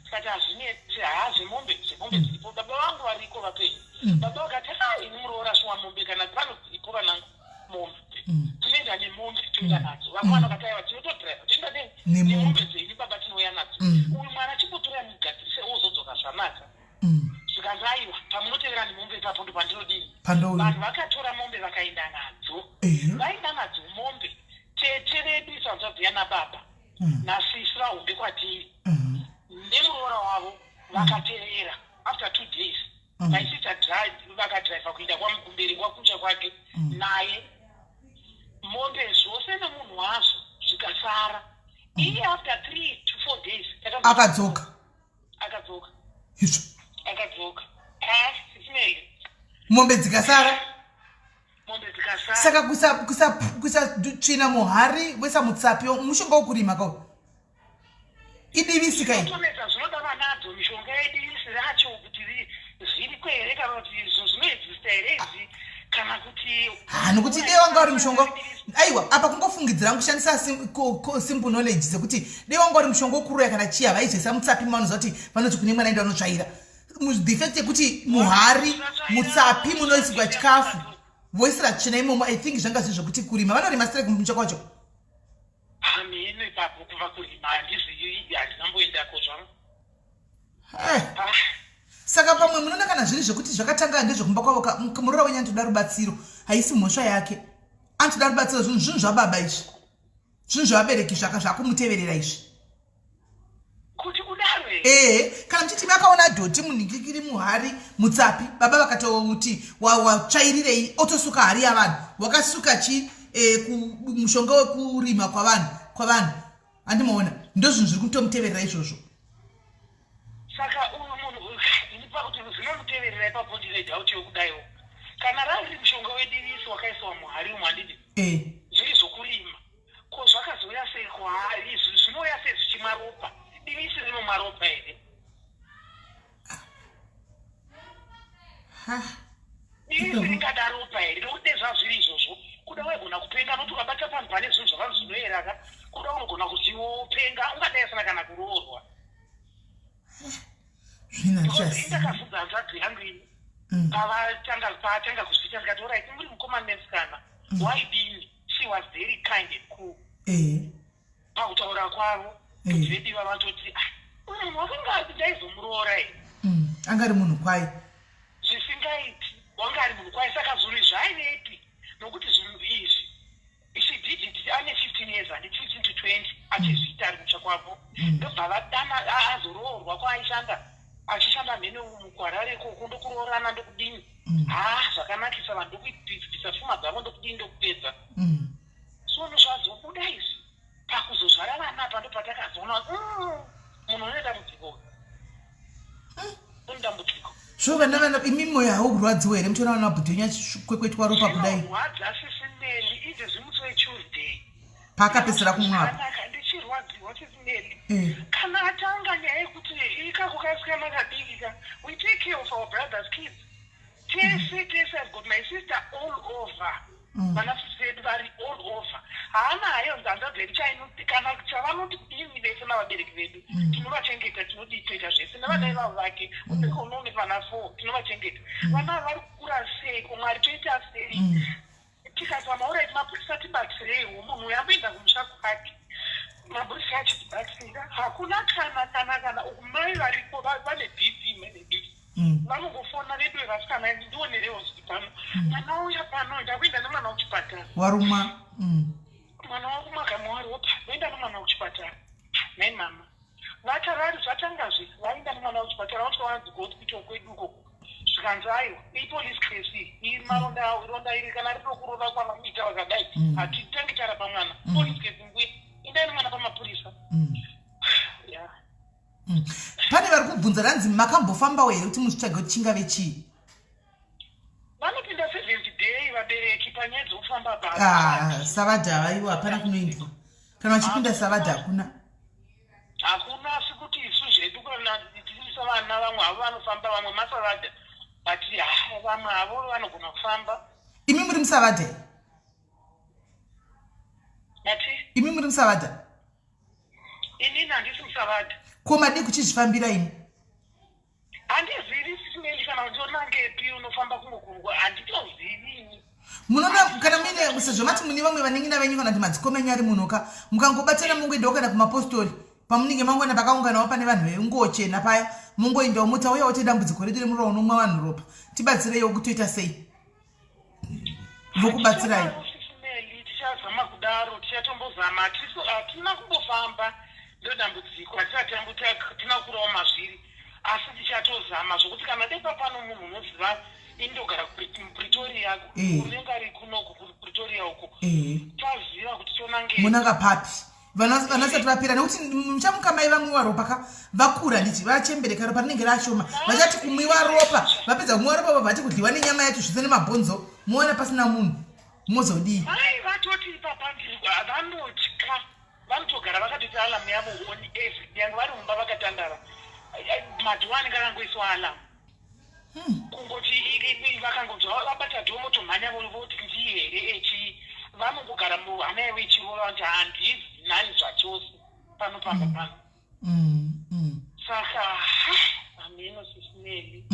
tikati hazvinetsi haa zvemombe zvemombe dziripo baba vangu variko vapenyu baba vakati ha ini muroora shuwa mombe kana pano dziripo vanangu mombe tinoenda nemombe toenda nadzo vakomana vakati aiwa tinotodhiraivha toenda Nemombe. nemombe dzenyu baba tinouya nadzo uyu mwana chimbotorai mugadzirise ozodzoka zvanaka zvikanzi aiwa pamunotevera nemombe ipapo ndo pandinodini Pandouya. vanhu vakatora mombe vakaenda nadzo vaenda nadzo mombe tete vedu isanzvadzi yana baba nasisi vahombe kwatiri nemuroora wavo vakatevera after 2 days vaisita vakadhiraivha kuenda kwamukumberi kwakucha kwake naye mombe zvose nemunhu wazvo zvikasara iye after 3 to 4 days akadzoka akadzoka izvo akadzoka ah sisinei mombe dzikasara mombe dzikasara Saka kuisa tsvina muhari voisa mutsapi mushonga wokurima ka idivisi kai zvinoda vanadzo mishonga yedivisi racho kuti zviriko here kana kuti zvinoexista here izvi kana kuti ha nokuti dei wanga uri mushonga aiwa apa kungofungidzira kushandisa simple knowledge sekuti dei wanga uri mushonga wokuroya kana chii havaizoisa mutsapi mavanoziva kuti vanoti kune mwana enda vanotsvaira the fact yekuti muhari mutsapi munoisirwa chikafu voisira tsvina imomo i think zvanga zviri zvekuti kurima vanorima sere kumucha kwacho hameno ipapo kuva kurima handizivi handinamboendako zvangu eh. ah. Saka pamwe munoona kana zviri zvekuti zvakatanga ndezvekumba kwavo muroora wenyu anotoda rubatsiro haisi mhosva yake anotoda rubatsiro zvinhu zvinhu zvababa izvi zvinhu zvevabereki zvaka zvakumuteverera izvi kuti kudaro ehe kana muchiti makaona dhoti munhingikiri muhari mutsapi baba vakatouti watsvairirei otosuka hari yavanhu wakasuka chi e, mushonga wekurima kwavanhu kwavanhu handimaona ndozvinhu zviri kutomuteverera izvozvo Saka uyu munhu ini pakuti zvinomuteverera ipapo ndine doubt yokudaiwo kana rari mushonga wedivisi wakaiswa muhari umu handidi eh. zviri zvokurima ko zvakazouya sei kwaari zvinouya sei zvichimwa ropa divisi rinomwa ropa here Divisi ringada ropa here nokuti dai zvazviri izvozvo kuda waigona kupenga nokuti ukabata panhu pane zvinhu zvavanhu zvinoera ka kuda unogona kuti wopenga ungadai asina kana kuroorwa ndakabvunza hanzvadzi yangu ini mm. pavatanga paatanga kuzviita ndikati orit muri mukomana nemusikana mm. waidini she was very kind and cool eh. pakutaura kwavo eh. kuti vedu ivava vatoti ah, uyu munhu wakanga ndaizomuroora here mm, anga ari munhu kwaye zvisingaiti wanga ari munhu kwaye saka zvinhu izvi aivepi nokuti zvinhu izvi she did it ane 15 years handi 15 to 20 achizviita ari kutsva kwavo mm. ndobva vadana azoroorwa kwaaishanda achishanda mhene mukuharare ikoko ndokuroorana ndokudini mm. haa zvakanakisa vanhu ndokubvisa pfuma dzavo ndokudini ndokupedza So zvazobuda izvi pakuzozvara vana apa ndopatakazoona mm, munhu une dambudziko mm, une dambudziko so vana vana imi moyo haukurwadziwo here muchiona vana vabhudhi wenyu achikwekwetwa ropa kudai rwadza sisineli izvi zvimusi wetuesday paakapedzisira kumwapa ndichirwadziwa sisineli eh. kana atanga nyaya yekuti ikako kasikana kadiki ka we take care of our brothers kids tese tese i've got my sister all over mm. vana sisi vedu vari all over haana hayo nzanza dzedu chainoti kana chavanoti kudini vese navabereki vedu mm. tinovachengeta tinodii toita zvese nevana mm. ivavo vake mm. unoone vana four tinovachengeta mm. vana vari kukura sei ko mwari toita sei mm. tikazama orit mapurisa tibatsireiwo munhu uyo amboenda kumusha kwake mapurisa achitibatsira hakuna kana kana kana uku mai variko vane bp mane bp mm. vanongofona vedu vevasikana ndionerewo zviri pano mm. mwana uya pano ndakuenda nemwana kuchipatara warumwa mm. mwana warumwa kamwa ropa ndoenda nemwana kuchipatara nai mama vatarari zvatangazve vaenda nemwana kuchipatara vasvika vanzi kuhospital kwedu ukoko zvikanzi aiwa ipolice case iri maronda ronda iri kana riri rokurova kwavamuita vakadai hatitangi tarapa mwana police case mbuya endai nemwana pamapurisa yeah. Mm. Pane vari kubvunza ranzi makambofambawo here kuti muzvitsvage kuti chingave chii? Vanopinda seventh day vabereki panyaya dzokufamba basa. Ah, savadha havaiwa hapana kunoindwa. Kana vachipinda ah, savadha hakuna. Hakuna asi kuti isu zvedu kana tiisa vana vamwe havo vanofamba vamwe masavadha but ah, vamwe havo vanogona kufamba. Imi muri musavadha here? Mati? Imi muri musavadha? Inini handisi musavadha. Ko madii kuchizvifambira imi? Handizivi sisimeli kana kuti onangepi unofamba kumwe kurwa handitozivi ini. Munoona kana muine sezvo mati mune vamwe vanin'ina venyu kana kuti madzikoma enyu ari munoka mukangobatana mungoendawo kana kumapostori pamunenge mangoona pakaunganawo pane vanhu venguo chena paya mungoendawo moti auyawo tedambudziko redu remurowa unomwa vanhu ropa tibatsireiwo kutoita sei vokubatsirai tichazama kudaro tichatombozama hatina kumbofamba ndodambudziko hatina kurawo mazviri asi tichatozama zvokuti kana dai papano munhu unoziva ini ndogara kupretoria eh. unenge ari kunoku kupretoria uko eh. taziva kuti tonange munanga papi vanasati vapera nekuti muchamuka mai vamwiwa ropa ka vakura nditi vachembereka ropa rinenge rashoma vachati kumwiwa ropa vapedza kumwiwa ropa vabva vati kudyiwa nenyama yacho zvese nemabhonzo moona pasina munhu. Mozodii? Mai vatoti ipapa vanotya, vanotogara vakatoita alarm yavo on every, nyange vari mumba vakatandara, madoor anenge akangoiswa alarm. Kungoti vakangonzwa vabata door motomhanya voti ndiye here echi, vanongogara hana yavo ichirova kuti handizi nani zvachose pano pamba pano. Saka hameno sisineli.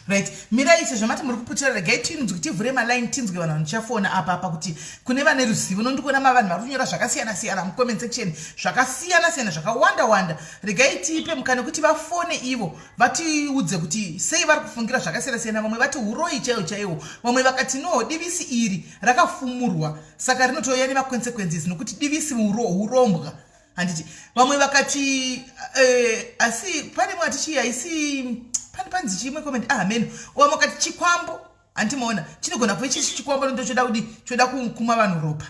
Right, mirai, sezvo mati muri kuputira, regai tinzwe, tivhure maline, tinzwe vanhu vanochafona apa apa kuti kune vane ruzivo. Nondikuona mavanhu vari kunyora zvakasiyana siyana mucomment section, zvakasiyana siyana, zvakawanda wanda. Regai tipe mukana kuti vafone ivo vatiudze kuti sei vari kufungira zvakasiyana siyana. Vamwe vati uroyi chaiwo chaiwo, vamwe vakati no, divisi iri rakafumurwa saka rinotouya nemaconsequences nokuti divisi urombwa, handiti? Vamwe vakati asi pane mwati chii, haisi pane panzi chimwe comment, ah, meno. Vamwe vakati chikwambo, handimaona, chinogona kuve chisi chikwambo ndochoda kudi choda kumwa vanhu ropa,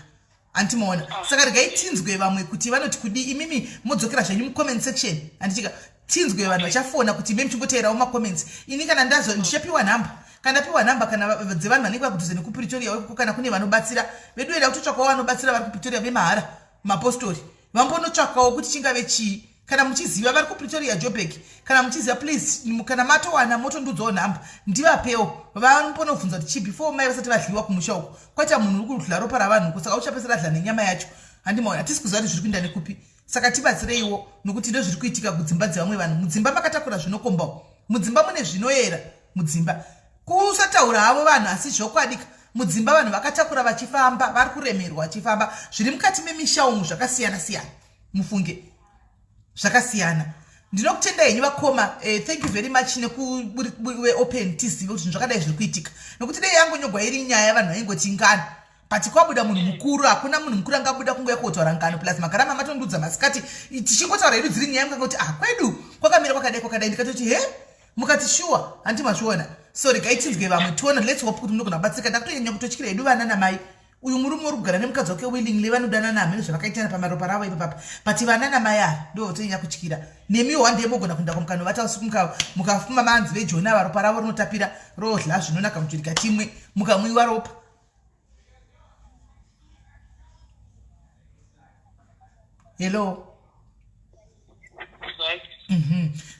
handimaona. Saka regai tinzwe vamwe kuti vanoti kudi. Imimi modzokera zvenyu mucomment section, handitika? Tinzwe vanhu vachafona kuti ime muchingoteerawo macomments. Ini kana ndazo ndichapiwa nhamba, kana ndapiwa nhamba kana dzevanhu vanenge vakudhuze nekuPretoria weko, kana kune vanobatsira vedu eda kutotsvakawo vanobatsira vari kuPretoria vemahara, mapostori, vambonotsvakawo kuti chingave chii. Kana muchiziva vari kuPretoria, Joburg, kana muchiziva, please, kana matowana motondudzawo nhamba ndivapewo, vambonobvunza kuti chii before mai vasati vadliwa kumusha uko. Kwaita munhu uri kudla ropa ravanhu uko, saka uchapesera adla nenyama yacho, handimaona. Hatisi kuziva kuti zviri kuinda nekupi, saka tibatsireiwo nokuti ndo zviri kuitika kudzimba dzevamwe vanhu. Mudzimba makatakura zvinokombawo, mudzimba mune zvinoyera, mudzimba kusataura havo vanhu, asi zvokwadika mudzimba vanhu vakatakura vachifamba, vari kuremerwa vachifamba. Zviri mukati memisha umu zvakasiyana siyana, mufunge, zvakasiyana. Ndinokutenda henyu vakoma. Thank you very much nekuve open tizive kuti zvinhu zvakadai zviri kuitika, nokuti dei yangonyogwa iri nyaya vanhu vaingoti ngano, but kwabuda munhu mukuru. Hakuna munhu mukuru angabuda kunguva yakotaura ngano, plus makarama matondudza masikati tichingotaura hedu dziri nyaya, mukangoti ah, kwedu kwakamira kwakadai kwakadai, ndikatoti he, mukati shuwa, handi mazviona? So regai tinzwe vamwe tiona. Let's hope kuti munogona kubatsirika. Ndakutonyanya kutotyira hedu vana namai. Uyu murume uri kugara nemukadzi wake willingly, vanodanana, hamene zvavakaitana pamaropa ravo ipo papa, but vana namai ava ndo votonyanya kutyira. Nemiwo wandei mogona kuenda kumukanovata usiku, mukafuma manzi vejoni ava, ropa ravo rinotapira, rodla zvinonaka muchirika timwe, mukamwiwa ropa. Hello.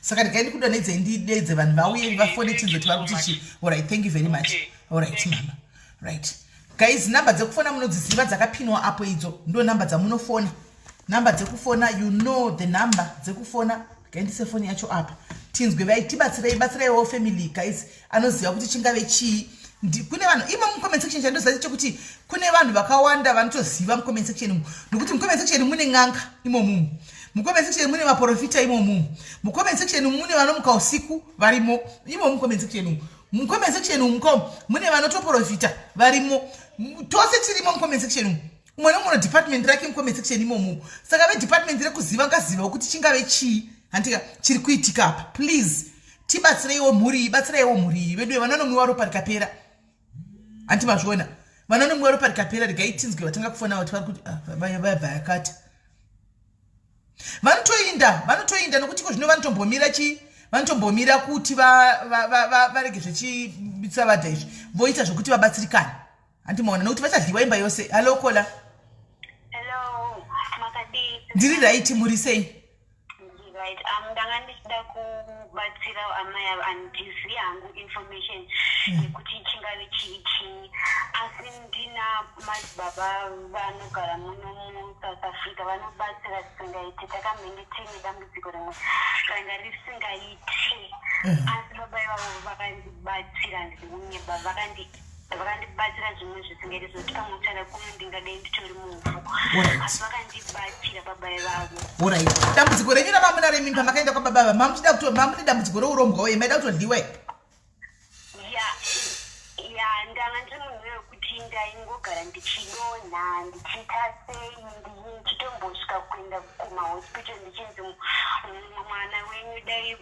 Saka ndikai ndikudonedzei, ndidedze vanhu vauye vafone, tinzwe kuti vari kuti chii. Alright, thank you very much. Alright mama. Right guys, namba dzekufona munodziziva, dzakapinwa apo idzo, ndo namba dzamunofona, namba dzekufona, you know the number dzekufona. Gaindise foni yacho apa tinzwe vai tibatsirei, batsiraiwo family guys anoziva kuti chingave chii. Kune vanhu imo mucomment section, chandoziva chekuti kune vanhu vakawanda vanotoziva mucomment section umu, nokuti mucomment section mune n'anga imomumu, mucomment section mune maprofita imomumu, mucomment section mune vanomuka usiku varimo imo mucomment section umu, mucomment section umu ko mune vanotoprofita varimo. Tose tirimo mucomment section umu, umwe nomwe department rake mucomment section imomo. Saka vedepartment rekuziva ngazivawo kuti chingave chii, handika, chiri kuitika apa. Please tibatsireiwo mhuri iyi, batsiraiwo mhuri iyi vedu, vanonomwiwa ropa rikapera, handi mazviona? Vanonomwiwa ropa rikapera. Regai tinzwe vatanga kufona kuti vari kuti ah, vabva yakati vanotoinda, vanotoinda nokuti ko zvino vanotombomira chii, vanotombomira kuti varege zvechitsavadha izvi, voita zvokuti vabatsirikane, handimaona, nokuti vachadliwa imba yose. Hallo caller. Hello, makadii? Ndiri right, muri sei? Right, ndanga ndichida kubatsira amai ava. Handizivi hangu information yekuti chingave chii chii, asi ndina madzibaba vanogara muno muSouth Africa vanobatsira zvisingaiti. Takamhenge tiine dambudziko rimwe ranga risingaiti, asi baba ivavo vakandibatsira, handidi kunyeba, vakandibatsira zvimwe zvisingaiti zvokuti pamwe kutaura kuno ndingadai nditori muvhu, asi vakandibatsira baba ivavo. Alright, dambudziko renyu ramamuna remi pamakaenda kwababa ava, mamuchida kuto mamune dambudziko reurombwa uye maida kutodliwa here? Ya, ndanga ndiri munhu wekuti ndaingogara ndichidonha, ndichiita sei, ndichitombosvika kuenda kumahospital ndichinzi mwana wenyu dai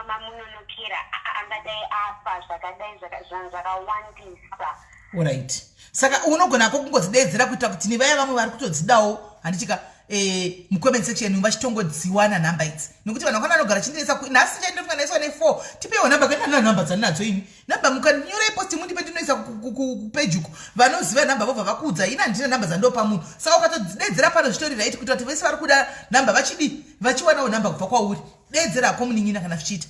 mamunonokera angadai afa, zvakadai zvinhu zvakawandisa. Alright, saka unogonako kungodzideedzera kuitira kuti nevaya vamwe vari kutodzidawo, handitika? e, mucomment section vachitongodziwana nhamba idzi nekuti vanhu vakana vanogara chindinetsa nhasi chandinofunga ndaiswa ne4 tipewo nhamba kana nhamba dzandinadzo ini nhamba mukanyorai post mundipe ndinoisa kupeji uko vanoziva nhamba vobva vakuudza ini handina nhamba dzandopa munhu saka ukatodedzera pano zvitori right kuita kuti vese vari kuda nhamba vachidii vachiwanawo nhamba kubva kwauri deedzera hako munin'ina kana zvichiita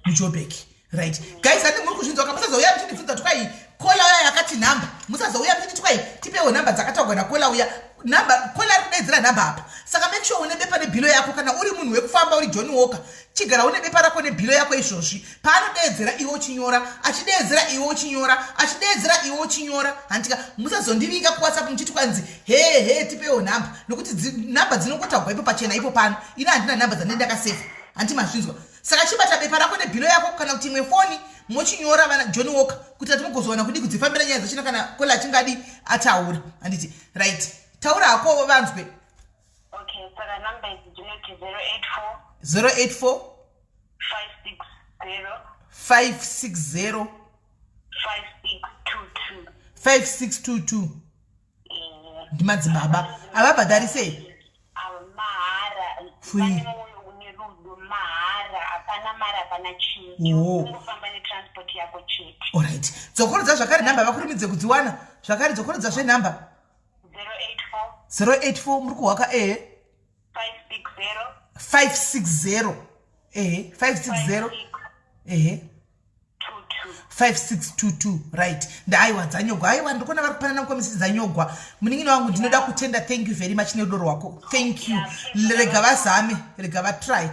mujobek right guys andi muri kuzvinzwa ka musazouya muchindibvunza kuti kwai kola uya yakati nhamba musazouya muchinditi kwai tipewo nhamba dzakataurwa nakola uya nhamba kola ari kudeedzera nhamba apa saka make sure une bepa nebhilo yako kana uri munhu wekufamba uri john walker chigara une bepa rako nebhilo yako izvozvi paanodeedzera iwe uchinyora achideedzera iwe uchinyora achideedzera iwe uchinyora handitika musazondivinga kuwhatsapp muchiti kwanzi hee hee tipewo nhamba nokuti nhamba dzinongotaurwa ipo pachena ipo pano ini handina nhamba dzandine ndakasefa hanti mazvinzwa saka chibata bepa rako nebhilo yako kana kuti imwe foni mochinyora vana john walker kuti ati mugozowana kudii kudzifambira nyaya dzachina kana kola achingadi ataura handiti right taura hako vanzwe okay saka number idzi dzinoti 084 084 560 560 5622 5622 ndimadzibaba avabhadharisei mahara Fui. vane mwoyo une rudo mahara hapana mari hapana chii Oh. ungofamba netransport yako chete orit dzokorodza zvakare nhamba vakurumidze kudziwana zvakare dzokorodza zvenhamba 084 084 muri kuhwaka ehe 560 560 ehe 560 ehe 5622 5622 right ndaaiwa dzanyogwa aiwa ndikuona vari kupanana mukomisi dzanyogwa munin'ina wangu ndinoda kutenda thank you very much nerudo rwako thank you rega vazame rega vatry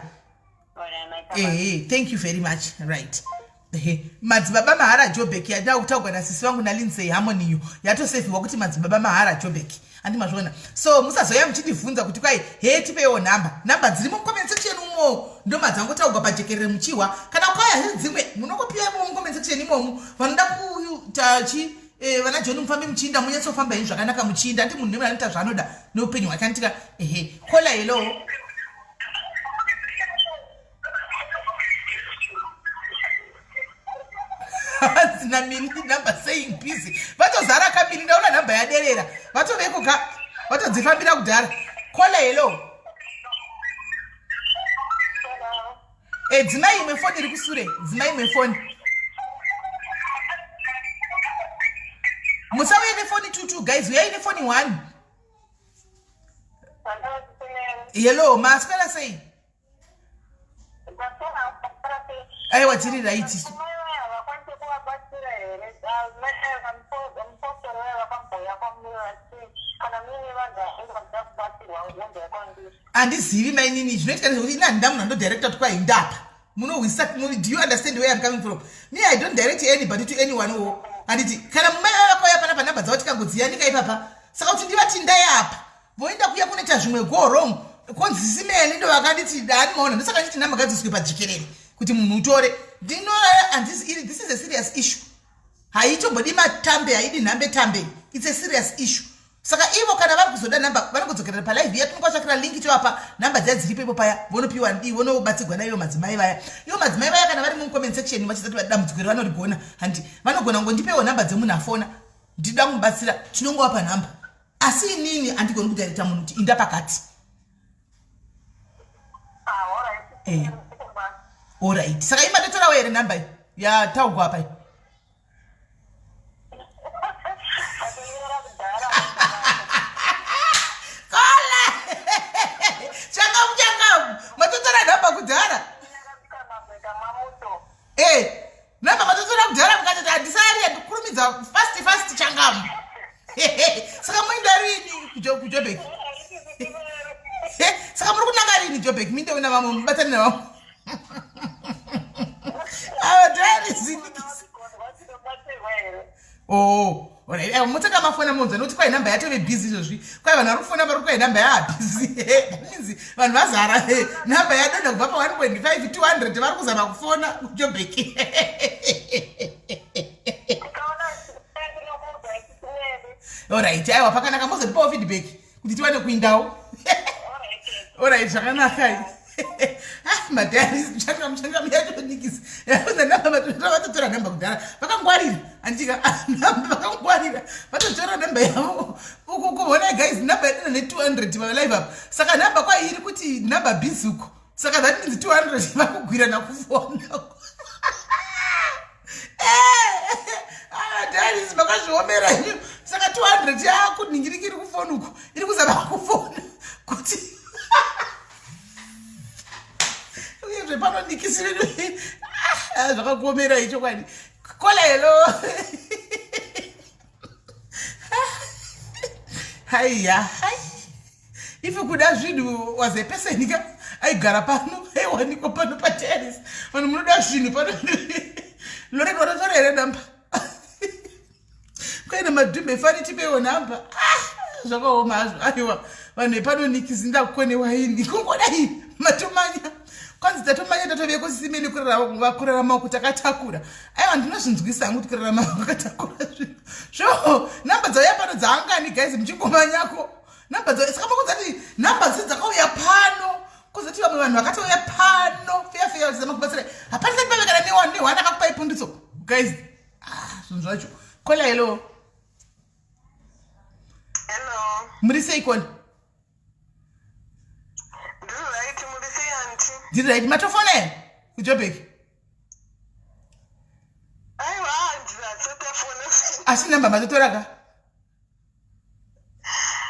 ehe thank you very much right ehe madzibaba mahara jobek yandida kutaugwa nasisi vangu nalindsay harmoniyo yatosevhiwa kuti madzibaba mahara jobek handi mazviona so musazouya muchindibvunza kuti kwai hee tipeiwo nhamba nhamba dzirimo mucomment section umo ndomadzangotaugwa pajekerere muchihwa kana kwaya hee dzimwe munongopiwa imomo mucomment section imomo vanoda kutachi eh, vana john mufambi muchiinda munyatsofamba henyu zvakanaka muchiinda andi munhu nemwe anoita zvaanoda neupenyu hwake anditika ehe kola hello hanzi namini number saying busy vatozara kamini ndaona nhamba yaderera vatoveko ka vatodzifambira kudhara kola hello e dzimai imwe foni iri kusure dzimai imwe foni musauye nefoni 22 guys uyai nefoni 1 hello maswera sei aiwa tiri raiti handizivi mainini zvinoitika ndezvekuti ini handina munhu andodirecta kuti kwai ndapa munohwisisa do you understand where im coming from me i don't direct anybody to anyone wo handiti kana mumai vava vakauya panapa nhamba dzavo tikangodziyanika ipapa saka kuti ndivati ndai apa voenda kuya kunoita zvimwe go wrong konzi simeni ndo vakanditi dani maona ndosaka nditi nhamba ngadziswe pajekerere kuti munhu utore ndino handisi this is a serious issue haitombodi matambe haidi nhambe tambe its a serious issue saka ivo kana vari kuzoda nhamba vanongodzokerera palive iya tinongovatsvakira linki tovapa nhamba dziya dziripo ipo paya vonopiwa ndii vonobatsirwa naivo madzimai vaya ivo madzimai vaya kana vari mucomment section vachizati dambudziko iri vanorigona handi vanogona kungondipewo nhamba dzemunhu afona ndida kumubatsira tinongovapa nhamba asi inini handigoni kutarita munhu kuti inda pakati eh. Alright saka imatotorawo here nhamba iyi yataugwa apa iyi kola changamu changamu matotora nhamba kudhara e nhamba matotora kudhara mukatoti handisari handikurumidza fast fast changamu saka moenda rini kujobek saka muri kunanga rini jobek mindeona vamwe mubatani navamwe avadharizinikisa oh alright eh, motanga mafona monzwa nekuti kwai nhamba yatove busy izvozvi kwai vanhu vari kufona vari kwai nhamba yaabusy means vanhu vazara eh, nhamba yadonha kubva pa 1.5 200 vari kuzama kufona kujobek alright aiwa pakanaka mozondipawo feedback kuti tiwane kuindawo alright zvakanaka. Ah, madiaries muchanga muchanga muyachonikisa namba vatotora namba kudhara vakangwarira anditika ah, namba vakangwarira vatotora namba yavo ukuona guys namba yadina ne200 valive apa saka namba kwairi kuti namba busy uko saka that means 200 vakugwirana kufona daris eh, makazviomera imi saka 200 yakuningirikiri kufoni uku iri kuzama kufona kuti uyezve panonikisiri ah, zvakakuomera ichokwadi kola helo haiya hai if kuda zvinhu was a person ka aigara pano aiwanikwa pano pateris vanhu munoda zvinhu pano loren watotora here namba kwaine madhumbe efani tipewo namba ah, zvakaoma hazvo aiwa vanhu vepano nikisi ndakukonewa ini kungodai matomanya kwanzi tatomanya tatoveko simene kurarama uku takatakura aiwa ndinozvinzwisa hangu kuti kurarama kwakatakura zvinhu zvo namba dzauya pano dzaangani guys muchingomanyako namba dzauya saka makunzati namba dzi dzakauya pano kuzoti vamwe vanhu vakatouya pano feya feya vachizama kubatsira hapana sati pave kana nehwana akakupai pundutso guys ah, zvinhu zvacho kola hello hello muri sei kola ndiri right muri sei anti ndiri right matofona here kujobek aiwa ndinatotafona asi namba matotora ka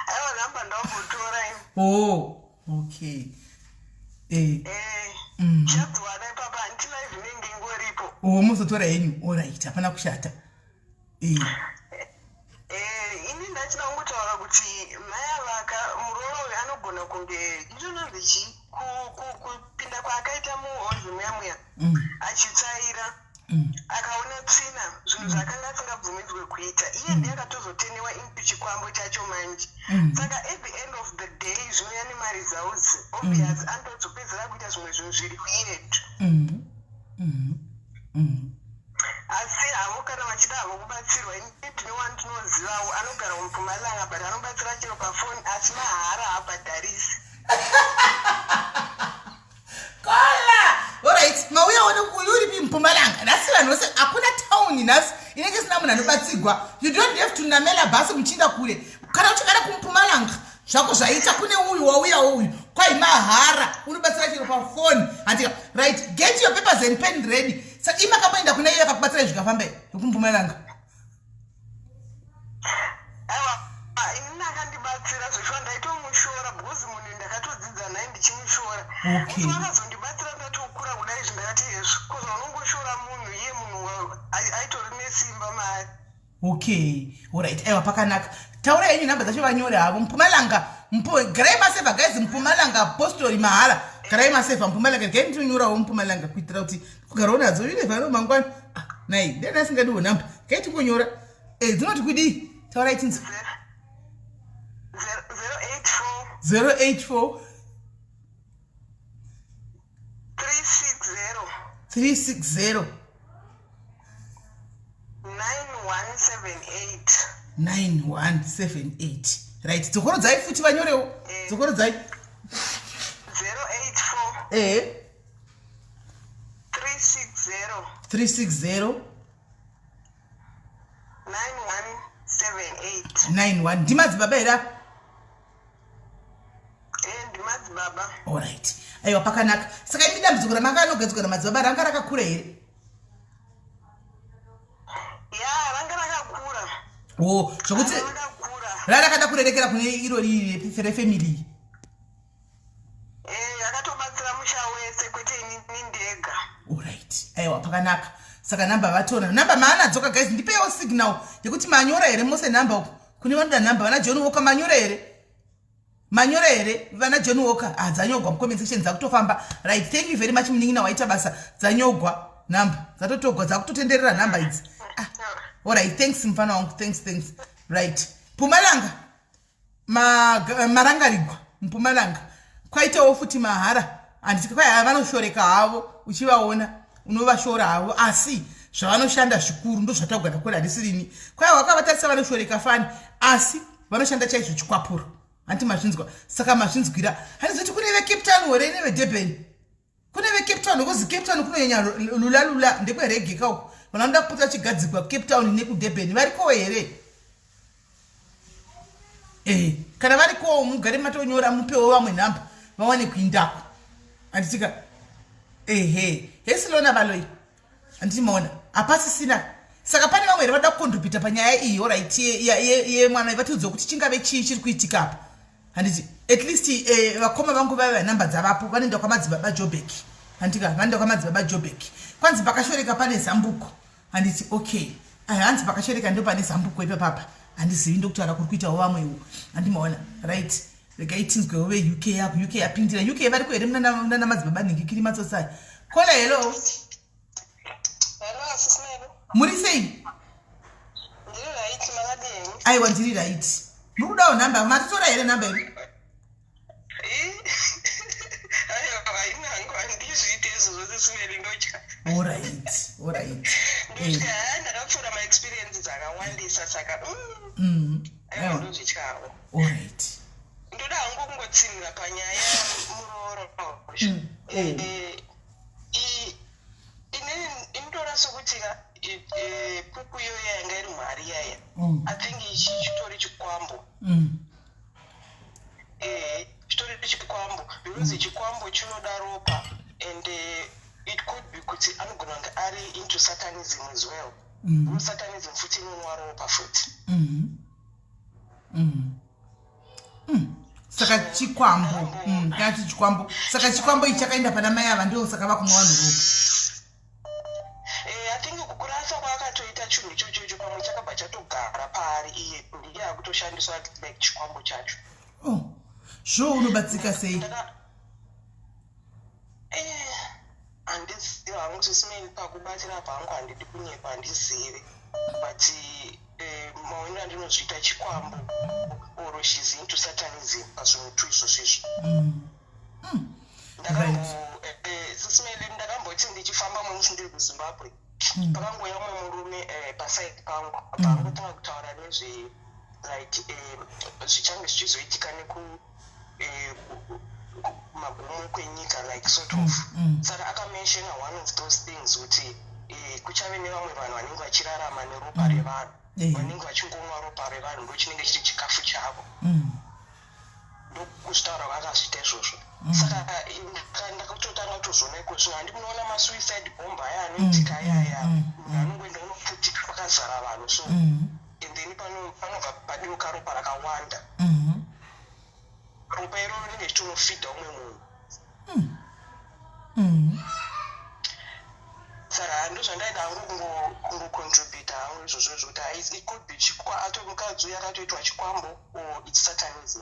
aiwa namba ndambotora ini oh okay eh eh mm. chadziwana ipapa anti live inenge ingoripo oh muzotora henyu alright hapana kushata eh Eh, ini ndachida kungotaura kuti mai avaka muroora uyu anogona kunge ichononzi chii kupinda kwaakaita muhozi muya muya mm. achitsvaira mm. akaona tsvina zvinhu mm. zvaakanga asingabvumidzwe kuita iye mm. ndiye akatozotenewa into chikwambo chacho manje mm. saka at the end of the day zvinouya nemaresults obvious mm. anotozopedzera kuita zvimwe zvinhu zviri weird mm. Mm. Mm. Asi havo kana vachida havo kubatsirwa ini ndine wandinozivawo anogara kuMpumalanga but anobatsira chero pafoni asi mahara haabhadharisi. Kola! Alright, mauya one uyu uripi Mpumalanga. Nhasi vanhu vose hakuna town nhasi inenge isina munhu anobatsigwa. You don't have to namela bus muchiinda kure. Kana uchigara kuMpumalanga zvako zvaita kune uyu wauyawo uyu kwai mahara unobatsira chero pafoni handika right get your papers and pen ready sa imi makamboenda kuna iye akakubatsirai zvikafamba here yokumpumalanga aiwa inini akandibatsira zveshuwa ndaitomushora because munhu ndakatodzidza naye ndichimushora okay so akazondibatsira ndatokura kudai izvi ndakati hezvo kozvaunongoshora munhu iye munhu aitori nesimba maari okay orit aiwa pakanaka taura yenyu nhamba dzacho vanyore havo mpumalanga garai masevha guys mpumalanga postori mahara garai masevha mpumalanga gai nditonyorawo mpumalanga kuitira kuti kugarawo nadzo ine mangwana ah, nai ndani asingadiwo nhamba gai tingonyora eh, dzinoti kudii taurai tinzwa 084 360 9178 9178 right dzokorodzai futi vanyorewo eh. dzokorodzai 084 ehe 360 360 9178 91 ndimadzibaba here apa Eh, ndimadzibaba Alright. Aiwa pakanaka. Saka imi dambudziko ramakanogadzirwa namadzibaba ranga rakakura here? Ya, ranga rakakura. Oh, zvokuti rarakada kurerekera kune iro riri refamily. Eh, akatobatsira musha wese kwete inini ndega. Alright. Aiwa pakanaka. Saka namba vatora. Namba maanadzoka guys, ndipewo signal yekuti manyora here mose namba uko. Kune vanoda namba vana John Walker manyora here? Manyora here vana John Walker? Ah, dzanyogwa mucomment section dzakutofamba. Right, thank you very much munin'ina waita basa. Dzanyogwa namba. Dzatotogwa dzakutotenderera namba idzi. Ah. Alright, thanks mfana wangu. Thanks, thanks. Right. Pumalanga. Marangarigwa Mpumalanga. Kwaitawo futi mahara. Handiti kwai vanoshoreka havo uchivaona unovashora havo asi zvavanoshanda zvikuru ndozvatagwa nakora handisirini kwai wakavatarisa vanoshoreka fani asi vanoshanda chaizvo chikwapuro hanti mazvinzwa saka mazvinzwira handizoti kune veCape Town here neveDurban? Kune veCape Town, because Cape Town kunonyanya lula lula, ndekweregeka uko. Vanhu vanoda kupota vachigadzikwa Cape Town nekuDurban varikowo here? Eh, kana varikowo mugare matonyora, mupewo vamwe nhamba vawane kuindako, handitika? Ehe, hesilona valoi, handiti maona hapasisina. Saka pane vamwe here vada kucontributa panyaya iyi? Alright, yemwana, vatiudze kuti chingave chii chiri kuitika apa, handiti? At least vakoma vangu vaiva nhamba dzavapo, vanoenda kwamadzibaba Jobek, handika? Vanoenda kwamadzibaba Jobek. Kwanzi pakashoreka pane zambuko, handiti? Okay, hanzi pakashoreka ndo pane zambuko ipapapa. Handizivi, ndokutaura kuri kuitawo vamwewo, handimaona? Right, regai tinzwewo veUK yako. UK yapindira. UK variko here munana madzibaba nhingikiri matsotsai? Caller, hello. Hello, Asisimelo. Muri sei? Ndiri right, makadini? Aiwa, ndiri right. Muri kudawo nhamba? Matitora here nhamba iri? Aiwa, haina hangu, handizviite izvozvo, Sisimeli, ndotya. Alright. Ndotya, ndakapfuura maexperiences akawandisa, saka aiwa, ndozvityawo. Alright. Ndoda hangu kungotsinhira panyaya yemurooro. Inini inotora sokuti ka pupu iyoyo yanga iri mhari yaya. I think ichi chitori chikwambo. Chitori chikwambo because chikwambo chinoda ropa and it could be kuti anogona kunge ari into satanism as well. Because satanism futi inonwa ropa futi. Saka chikwambo, ngati chikwambo. Saka chikwambo ichi chakaenda pana mai ava, ndo saka vakumwa vanhu ropa. I think kukurasa kwaakatoita chinhu ichochocho, pamwe chakabva chatogara paari iye, ndiye akutoshandiswa like chikwambo chacho. Oh, zvo unobatsika sei? Handizivi hangu, Sisimeni, pakubatira pangu handidi kunyepa, handizivi, but maonero andinozviita, chikwambo or she's into satanism pazvinhu tu izvozvo izvo. Sisimeli, ndakamboti ndichifamba mwe musi ndiri kuZimbabwe, pakangouya mumwe murume paside pangu, paangotanga kutaura nezve like zvichange zvichizoitika neku magumo kwenyika, like sort of. Saka akamentiona one of those things kuti kuchave nevamwe vanhu vanenge vachirarama neropa revanhu, vanenge vachingomwa ropa revanhu, ndo chinenge chiri chikafu chavo. Ndokuzvitaura kwaakazviita izvozvo. Saka ndakatotanga kutozviona iko zvino. Handi munoona masuicide bomb aya anoitika ayaya, munhu anongoenda unoputika kwakazara vanhu so, and then panobva padeuka ropa rakawanda. Ropa iroro rinenge richitonofidha umwe munhu. Saka ndozvandaida hangu kungocontributa hangu izvozvo, zvokuti it could be mukadzi uyu akatoitwa chikwambo or it's satanism.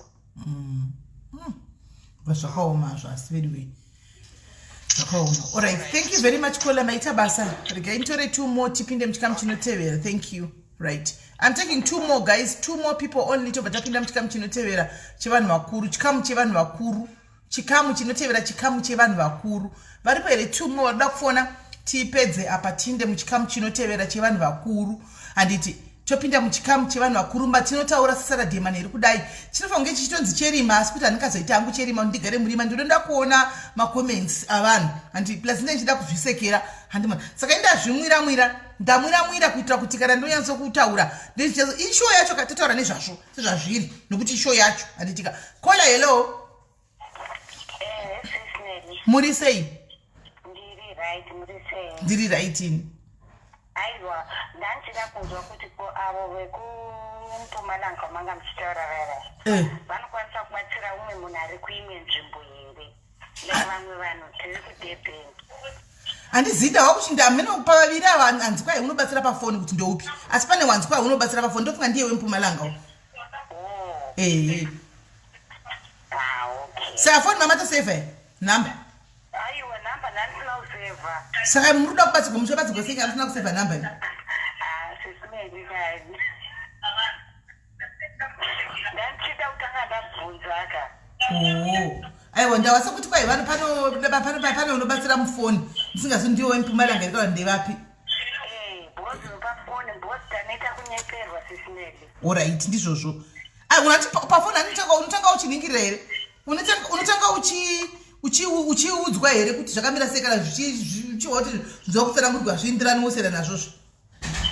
Zvakaoma hazvo, asi veduwe zvakaoma. Alright, thank you very much, caller, maita basa. Regai nditore two more, tipinde muchikamu chinotevera. Thank you. Right, I'm taking two more guys, two more people only, tobva tapinda muchikamu chinotevera chevanhu vakuru, chikamu chevanhu vakuru, chikamu chinotevera, chikamu chevanhu vakuru. Varipo here two more varoda kufona, tipedze apa, tinde muchikamu chinotevera chevanhu vakuru? Handiti topinda muchikamu chevanhu vakuru matinotaura saSaturday manheru kudai. Chinofanira kunge chichitonzi cherima, asi kuti handingazoita hangu cherima, ndigare murima. Ndinoda kuona macomments avanhu, handi? Plus ndine ndichida kuzvisekera, handima? Saka indazvimwira-mwira, ndamwira-mwira kuitira kuti kana ndonyatsokutaura ishow yacho, totaura nezvazvo sezvazviri, nokuti ishow yacho, handitika? Caller, hello. Sis Nelly. Muri sei? Ndiri right, muri sei? Ndiri right ini. Aiwa, ndandichida kunzwa kuti ko avo vekuMpumalanga manga muchitaura vaya, vanokwanisa kubatsira umwe munhu ari kuimwe nzvimbo here? Like vamwe vanhu tiri kuDurban. Handizivi, ndawa kuti ndamene pavaviri ava, hanzi kwai unobatsira pafoni kuti ndoupi, asi pane wanzi kwai unobatsira pafoni, ndofunga ndiye weMpumalanga. Oh. Ehe. Ah, okay. Saka foni mamatosevha here nhamba? Aiwa, nhamba ndandisina kusevha. Saka muri kuda kubatsirwa, muchabatsirwa sei kana musina kusevha nhamba iyi? Ah, Sisimeli kani, ndandichida kutanga ndabvunza ka. Oo, aiwa, ndawa sekuti kwai vano pano pane unobatsira mufoni, ndisingazi ndiwo weMpumalanga here kana ndevapi. Because pafoni, because tanoita kunyeperwa, Sisimeli. Alright, ndizvozvo. Unati pafoni unotanga uchiningirira here? Unotanga uchiudzwa here kuti zvakamira sei kana zvichiwa kuti zvinzwa kutsanangurwa zviindirani wosiyana nazvozvo?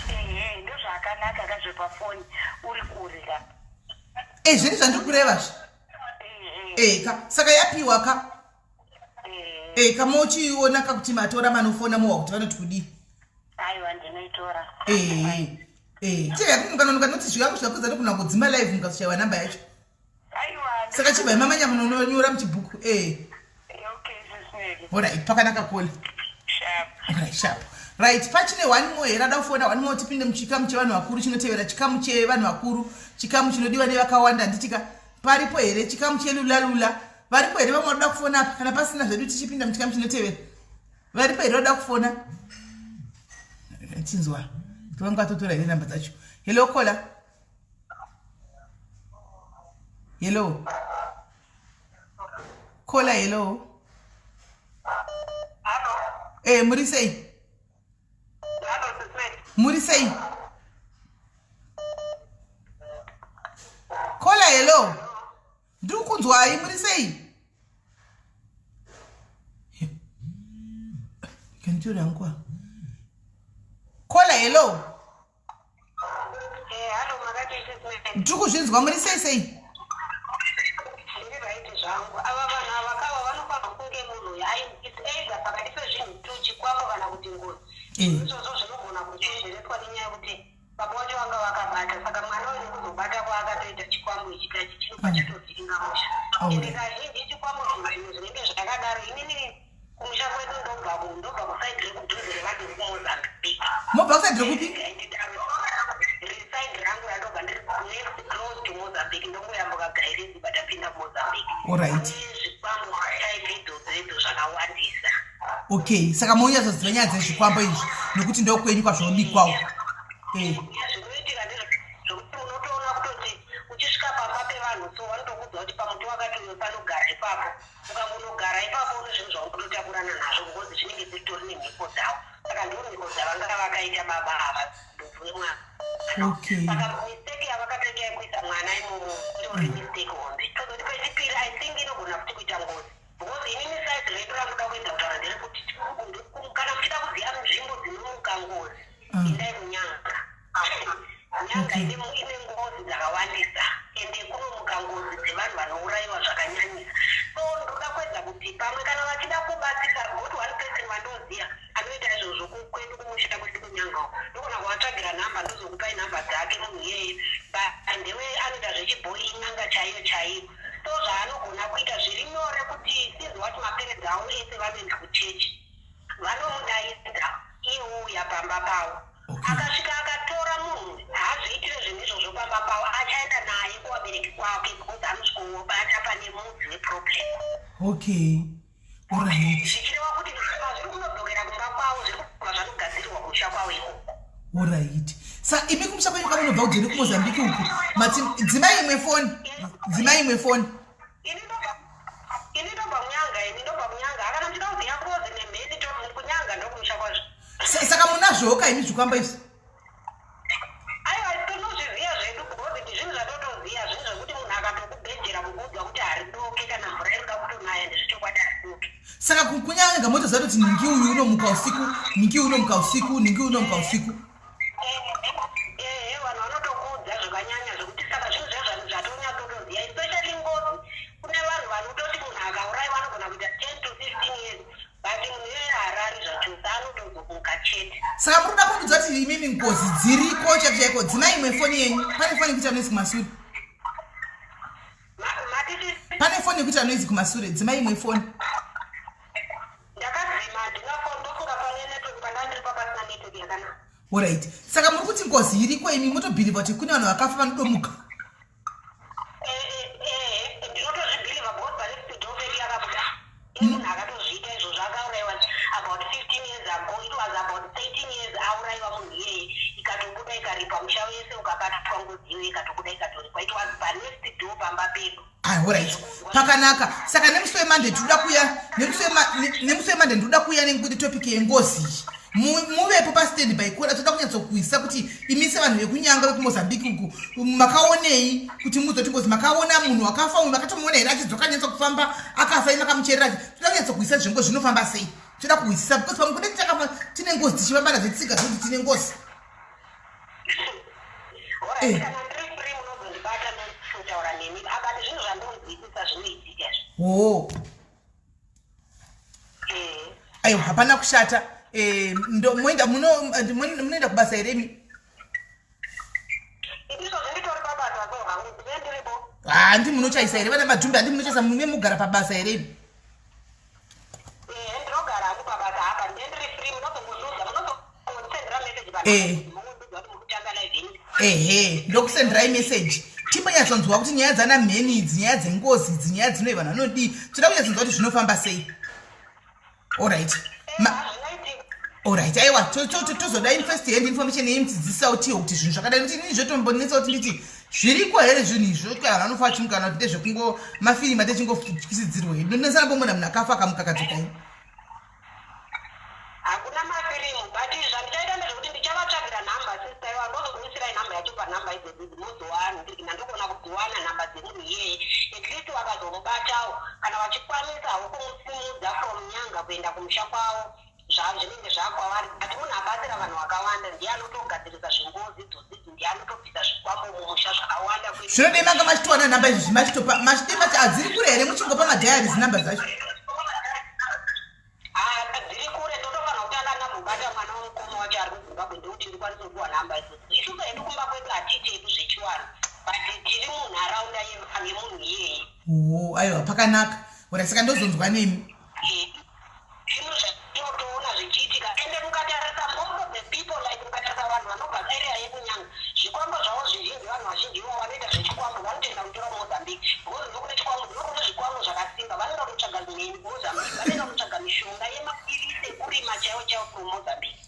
Ehe, ndozvakanaka ka zvepafoni uri kure ka. E, zvini zvandiri kurevazve. E ka, saka yapiwa ka. E ka, mochiona ka kuti matora manofona mowa kuti vanoti kudii. Aiwa, ndinoitora. E, e, chega mukanonoka noti zvikangu zvakudza ndogona kudzima live mukazoshaiwa namba yacho. Saka chibvai mamanya munonyora muchibhuku. E. Alright, pakanaka kola. Alright, sharp. Right, pachine one more here ada kufona one more tipinde muchikamu chevanhu vakuru chinotevera chikamu chevanhu vakuru, chikamu chinodiwa nevakawanda handitika. Paripo here chikamu chelulalula? Varipo here vamwe vanoda kufona apa? Kana pasina zvedu tichipinda muchikamu chinotevera. Varipo here vanoda kufona? Chinzwa. Tivanga vatotora here namba dzacho? Hello caller. Hello. Caller, hello. Hello. Eh, muri sei? Hello, Sismedi. Muri sei? Caller, hello. Ndiri kukunzwai, muri sei? Kanditora hangu. Caller, hello. Eh, hello, makadii Sismedi? Ndiri kuzvinzwa, muri sei sei? Ndiri right zvangu. Ava vanhu ava kava vanofanirwa kunge munhu uyu it's either pakati pezvinhu tu chikwambo kana kuti ngozi. Izvozvo zvinogona kukonzereswa nenyaya yekuti baba vacho vanga vakabata, saka mwana uyu nekuzobata kwaakatoita chikwambo ichi kachi chinobva chatovhiringa musha. Ende kazhinji chikwambo zvinhu zvimwe zvinenge zvakadaro. Inini kumusha kwedu ndobva ndobva kusaidi rekudhuze revanhu vekuMozambique. Mobva kusaidi rekupi? Resaidi rangu randobva ndiri next close to Mozambique, ndongoyambuka Gairezi but tapinda kuMozambique. Alright. Kune zvikwambo zvataipe idzodzo idzo zvakawandisa. Okay, saka monyatsoziva nyaya dzezvikwambo izvi nekuti ndokwenyu kwazvinobikwawo. Eh. Zvinoitika ndezvekuti unotoona kutoti uchisvika pamba pevanhu so vanotokuudza kuti pamuti wakati uyo panogara ipapo. Ukangonogara ipapo une zvinhu zvaunototakurana nazvo because zvinenge zvitori nemhiko dzavo. Saka ndo mhiko dzavanga vakaita baba ava mudzi wemwana. Okay. Saka mistake yavakatoita yekuisa mwana imomo itori mistake hombe. Tozoti pechipiri I think inogona futi kuita ngozi because inini side redu randoda kuedza kutaura nderekuti kana muchida kuziva nzvimbo dzinomuka ngozi endai kuNyanga. Nyanga ine ine ngozi dzakawandisa ende kunomuka ngozi dzevanhu vanourayiwa zvakanyanyisa. So ndoda kuedza kuti pamwe kana vachida kubatsira got one person wandoziva anoita izvozvo kwedu kumusha kwedu kuNyanga uko. Ndogona kuvatsvagira nhamba ndozokupai nhamba dzake munhu iyeye but ndewe anoita zvechibhoyi in'anga chaiyo chaiyo. So zvaanogona kuita zviri nyore kuti since what maparents avo ese vanoenda kuchechi vanomudaidza iye ouya pamba pavo. Akasvika akatora munhu haazviitire zvinhu izvozvo pamba pavo achaenda naye kuvabereki kwake because anosvikobata pane mudzi weproblem. Okay. Alright. Zvichireva kuti pazviri kunodzokera kumba kwavo zviri kubva zvanogadzirirwa kumusha kwavo ikoko. Alright. Sa imi kumusha kwenyu kwamunobva kudzeni kuMozambique uku mati dzimai imwe foni. Dzimai imwe foni. Ini ndobva ini ndobva kuNyanga ini ndobva kuNyanga akana muchida kuziva ngozi nemheni to kuNyanga ndokumusha kwazvo. Saka munazvowo ka imi zvikwambo izvi? Aiwa tinozviziva zvedu because ndizvinhu zvatotoziva zvinhu zvekuti munhu akatokubhejera kukuudza kuti haridoke kana mvura iri kuda kutonaya ndezvechokwadi haridoke. Saka kuNyanga motoziva kuti nhingi uyu unomuka usiku, nhingi uyu unomuka usiku, nhingi uyu unomuka usiku. Ehe, vanhu vanotokuudza zvakanyanya zvekuti saka zvinhu zviya zvatonyatsotoziva especially ngozi. Kune vanhu vanototi munhu akaurayiwa anogona kuita 10 to 15 years but munhu iyeye haarari zvachose anotozomuka chete. Saka muri kuda kundiudza kuti imimi ngozi dziriko chaiko chaiko? Dzimai imwe foni yenyu. Pane foni yekuita noise kumasure. Pane foni yekuita noise kumasure. Dzimai imwe foni. Ndakadzima handina phone ndofunga pane network pandanga ndiri papasina network yakanaka. Alright. Saka muri kuti ngozi iriko imi motobhilivha kuti kune vanhu vakafa vanodomuka? Eh, eh, eh, ndinotozvibhilivha because pane door pedu yakabuda. Ine munhu akatozviita izvozvo akaurayiwa about 15 years ago. It was about 13 years aurayiwa munhu iyeye ikatobuda ikaripa musha wese ukabatwa ngozi iyoyo ikatobuda ikatoripwa. It was panext door pamba pedu. Ah, alright. Pakanaka. Saka nemusi weMonday tinoda kuya nemusi weMonday ndinoda kuya nekuti topic yengozi iyi. Muvepo pastand by kola, toda kunyatsokuisa kuti imi sevanhu vekunyanga vekuMozambique uku makaonei kuti muzoti ngozi makaona munhu wakafa uyu makatomuona here achidzoka nyatso kufamba akafa imi makamucherera toda kunyatsokuisa zvengo zvinofamba sei toda kuhwisisa because pamwe kune takafa tine ngozi tichifamba nadzo tsika dzekuti tine ngozi. Eh. Oh. Aiwa hapana kushata. Eh, ndo moenda muno munoenda kubasa here imi? Handi munochaisa here vana madhumbe handi munochaisa mume mugara pabasa here imi? Eh. Ehe, ndokusenderai message timbonyatsonzwa kuti nyaya dzana mheni idzi nyaya dzengozi idzi nyaya dzinoi vanhu vanodii toda kunyatsonzwa kuti zvinofamba sei. Alright. Alright, aiwa tozoda in first hand information yenyu muchidzidzisawo tiyo kuti zvinhu zvakadai nekuti inini zvotombonetsa kuti nditi zviriko here zvinhu izvi zvokuti vanhu vanofa vachimuka kana kuti ndezvekungo mafirima techingotyisidzirwa hedu ndinonesana pomona munhu akafa akamuka akadzoka ini. Hakuna mafirimu but zvandichaita ndezvekuti ndichavatsvagira nhamba sister iwa ndozokuisirai nhamba yacho panhamba idzodzo idzi mozowana ndogona kudziwana nhamba dzemunhu iyeye at least vakazomubatawo kana vachikwanisawo kumusimudza from Nyanga kuenda kumusha kwavo zvinenge zvakwavari but munhu abatsira vanhu vakawanda ndiye anotogadzirisa zvengozi idzodzo idzi ndiye anotobvisa zvikwambo mumusha zvakawanda. Zvinodei manga machitowana nhamba izvi machitopa machidei machi hadziri kure here muchingopa madiaries nhamba dzacho. Haa dziri kure ndotofanira kutanga ndambobata mwana wemukoma wacho ari kuZimbabwe ndokuti ndikwanise kupiwa nhamba idzodzo. Isusu hedu kumba kwedu hatiite hedu zvechiwanhu but tiri munharaunda yemunhu iyeye. Hoo aiwa pakanaka. Ora saka ndozonzwa nemi. Zvinhu zvatinotoona zvichiitika ende mukatarisa most of the people like mukatarisa vanhu vanobva area yekuNyanga zvikwambo zvavo zvizhinji vanhu vazhinji ivavo vanoita zvechikwambo vanotoenda kutora kuMozambique because ndokune chikwambo ndokune zvikwambo zvakasimba vanoenda kunotsvaga mheni kuMozambique vanoenda kunotsvaga mishonga yemapirisi ekurima chaiwo chaiwo from Mozambique.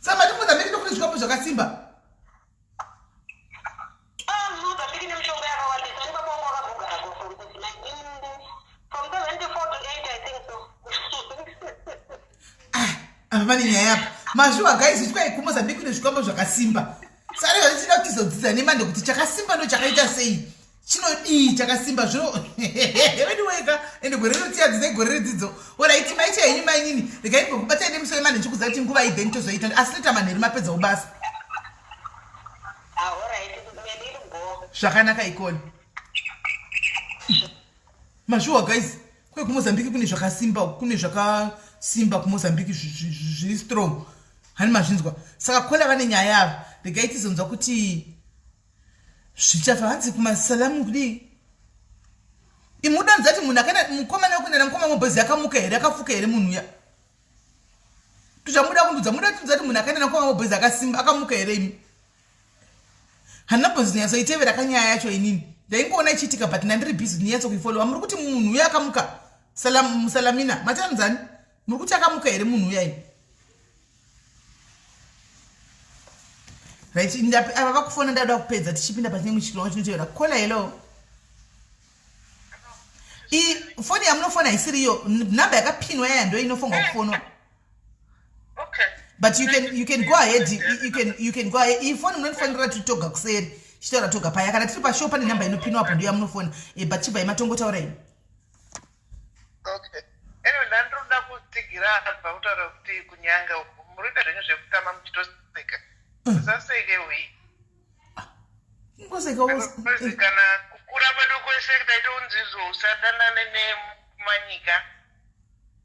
Saka mati kuMozambique ndokune zvikwambo zvakasimba? Ah, Mozambique nemishonga yakawandisa ani baba vangu vakambogara ko from 19 from 74 to 8 I think so. Ah, apa pane nyaya apa mazviwa guys ityai kumozambique kune zvikwambo zvakasimba sare zvatichida kuti tizodzidza nemande kuti chakasimba ndo chakaita sei chinodii chakasimba zvino veduweka ende gore rinotiya dzidzai gore redzidzo oraiti maicha henyu mainini regai ndimbokubatai nemusi wemande ndichikuudza kuti nguva iyi then tozoita asi toita manheru mapedzawo basa Ah, zvakanaka ikoni mazviwa guys kwe kumozambique kune zvakasimba kune zvakasimba kumozambique zviri strong hani mazvinzwa saka kola vane nyaya ava regai tizonzwa kuti zvichafa hanzi kumasalamu kudii imudanza kuti munhu akaenda mukomana wekuenda namukoma mobhozi akamuka here akafuka here munhu uya tuchamuda kundudza muda kundudza kuti munhu akaenda namukoma mobhozi akasimba akamuka here imi handina kumbozonyatsoitevera kanyaya yacho inini ndaingoona ichiitika but ndandiri busy ndinyatso kuifollowa muri kuti munhu uya akamuka salamina matanzani muri kuti akamuka here munhu uya ini right ava vakufona ndada kupedza tichipinda pachine muchirongwa chinotevera kola hello i foni yamunofona haisiri iyo nhamba yakapinwa yaya ndo inofonga kufonwa Okay. But you can you can go ahead you can you can go ahead. Iyi foni munondifonera tiri toga kuseri. Chitaura toga paya kana tiri pashow pane namba inopinwa apo ndiyo yamunofona. Eh but chibva imatongotaura imi. Okay. Anyway, ndandinoda kutsigira abva kutaura kuti kunyanga uku murikuita zvenyu zvekutamba muchitoseka. Musaseke wee. Ngoseka Because kana kukura kwedu kwese taitonzi izvo usadanane nemanyika.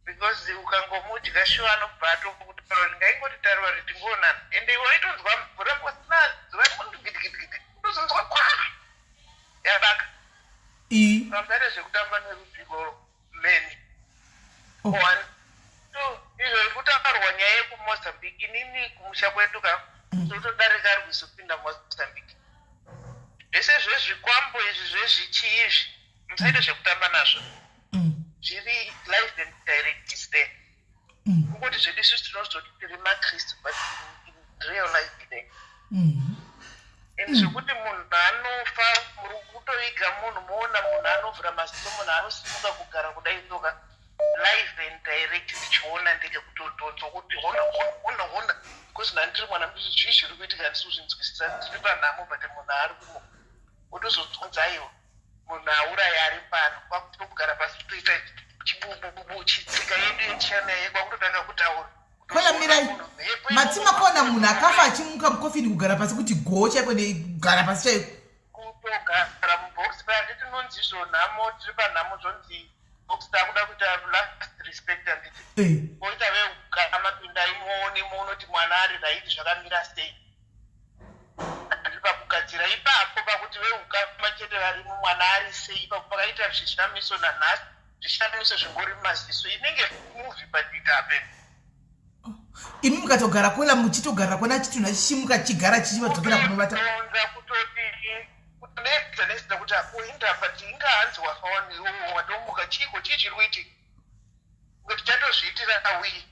Because ukangomudya shuwa anobva atokutaura kuti ngaingoti taruva riti tingoonana ende iwe waitonzwa mvura pasina zuva rimwe gidigidigidi kutozonzwa kwa yabaka pamusare zvekutamba nerudzi irworwo mheni Oh. One two izvo kutaurwa nyaya yekuMozambique inini kumusha kwedu ka totodarika rwizi kupinda Mozambique zvese zvezvikwambo izvi zvezvichii izvi musaite zvekutamba nazvo zviri live and direct is there kungoti zvedu isusu tinozoti tiri makristu but in real life there and zvekuti munhu anofa muri kutoiga munhu moona munhu anovhura maziso munhu anosimuka kugara kudai ndoka Live and direct ndichiona ndege kutodhonzwa kuti hona hona hona, because ndandiri mwana mudiki. Zvii zviri kuitika? Handisi kuzvinzwisisa. Ndiri panhamo, but munhu ari kumo. Wotozonzwa, aiwa, munhu auraya ari pano. Kwakutogara pasi kutoita chibububu, chitsika yedu yechana kwakutotanga kutaura. Kola, mirai. Matsima kuona munhu akafa achimuka mukofini, kugara pasi kuti go chaiko, nekugara pasi chaiko. Kutogara mubox paya. Nditinonzi izvo nhamo, tiri panhamo, zvonzi box takuda kuita last respect, handiti? Koita veukama, pindai muone, muone kuti mwana ari right, zvakamira sei. Handiri pakugadzira ipapo, pakuti veukama chete varimo, mwana ari sei ipapo. Pakaita zvishamiso nanhasi, zvishamiso zvingori mumaziso, inenge movie, but it happened. Imi mukatogara, kola, muchitogara kona chitunha chichimuka, chichigara, chichivadzokera kunovata. Kutonza kutoti kutonetsa nezita kuti akuinda, but inga hanzi wafa wani, watomuka, chiko chii chiri kuitika? Kuti chatozviitira wii.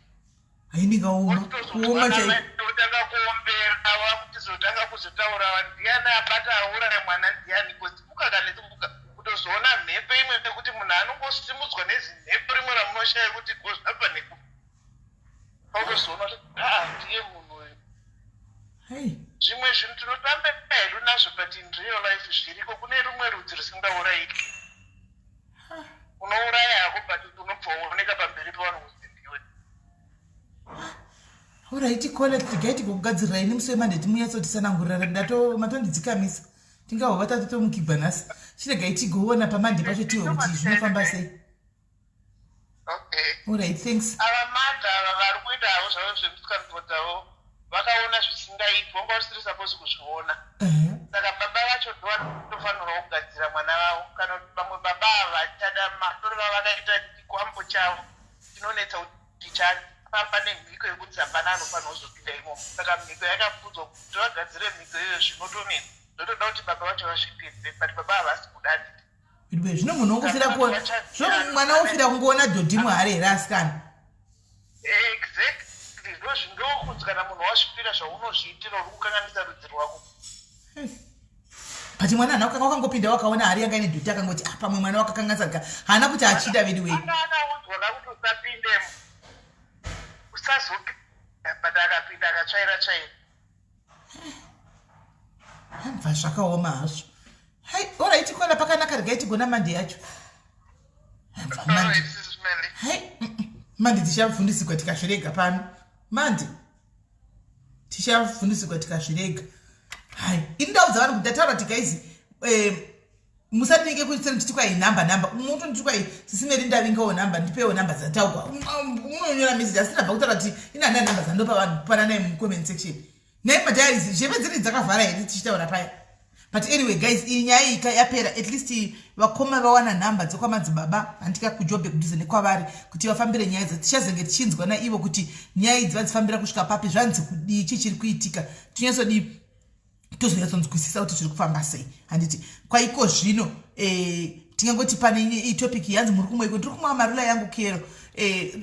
Haindingaoma kuoma chaiko. Totanga kuombera, vakutizotanga kuzotaura, ndiani abata, auraya mwana ndiani? Kosimuka kanesimuka, kutozoona mhepo imwe nekuti munhu anongosimudzwa nezimhepo rimwe ramunoshaya kuti ko zvabva nekupi. Pautozoona kuti aa, ndiye munhu uyu. Hei. Zvimwe zvinhu tinotamba hedu nazvo, but in real life zviriko. Kune rumwe rudzi rusingaurayiki. Unouraya hako, but unobva uoneka pamberi pevanhu kuti ndiwe. Alright kola, tigai tigokugadzirirai nemusi weMonday, timunyatsotisanangurira. Ndato matondidzikamisa, tingahova tatotomukigwa nhasi. Chiregai tigoona paMonday pacho, tiwe kuti zvinofamba sei. Okay. Alright, thanks. Ava madha ava vari kuita havo zvavo zvemusikanzwa dzavo, vakaona zvisingaiti, vanga vasiri supposed kuzviona. Saka baba vacho ndo vanotofanirwa kugadzira mwana vavo, kana kuti vamwe baba ava vachada matori vavo vakaita chikwambo chavo chinonetsa kuti chafamba nemhiko yekuti hapana anofanira kuzopinda imomo. Saka mhiko yakapfudzwa kuti vagadzire mhiko iyoyo, zvinotonetsa, zvotoda kuti baba vacho vazvipedze, but baba havasi kuda, handiti? Iwe, zvino munhu wongofira kuona, zvino mwana wofira kungoona dhodhi muhari here, asikana? Exactly, ndozvindokunzi kana munhu wazvipira zvaunozviitira, uri kukanganisa rudzi rwako. But mwana hana wakangopinda, wakaona hari yanga ine dhoti, akangoti, ah, pamwe mwana wakakanganisa ka, haana kuti achida vedu wei. Anga akaudzwa ka kuti usapindemo, usazopinda, but akapinda, akatsvaira tsvaira. Bva zvakaoma hazvo. Hai, alright kola, pakanaka, regai tigona Monday yacho. Bva Monday. Alright, Sis Melly. Hai, Monday tichavhundisigwa tikazvirega pano. Monday tichavhundisigwa tikazvirega. Hai, ini ndaudza vanhu kuti ndataura kuti guys, musatinenge kuiseni muchiti kwai nhamba nhamba, mutonditi kwai Sis Melly, ndavingawo nhamba, ndipewo nhamba dzataugwa. Unonyora message, asi ndabva kutaura kuti ina handina nhamba dzandopa vanhu. Pananai mucomment section nai madiaries, zheve dziri dzakavhara here tichitaura paya? But anyway guys, iyi nyaya iyi yapera. At least vakoma vawana nhamba dzekwamadzibaba, handika, kuJobe kudhuze nekwavari, kuti vafambire nyaya idzi. Tichazenge tichinzwa naivo kuti nyaya idzi vadzifambira kusvika papi, zvanzi kudii, chii chiri kuitika, tinyatsodii, tozonyatsonzwisisa kuti zviri kufamba sei, handiti? Kwaiko zvino tingangoti pane itopic yanzi muri kumweiko. Ndiri kumwa Amarula yangu kero.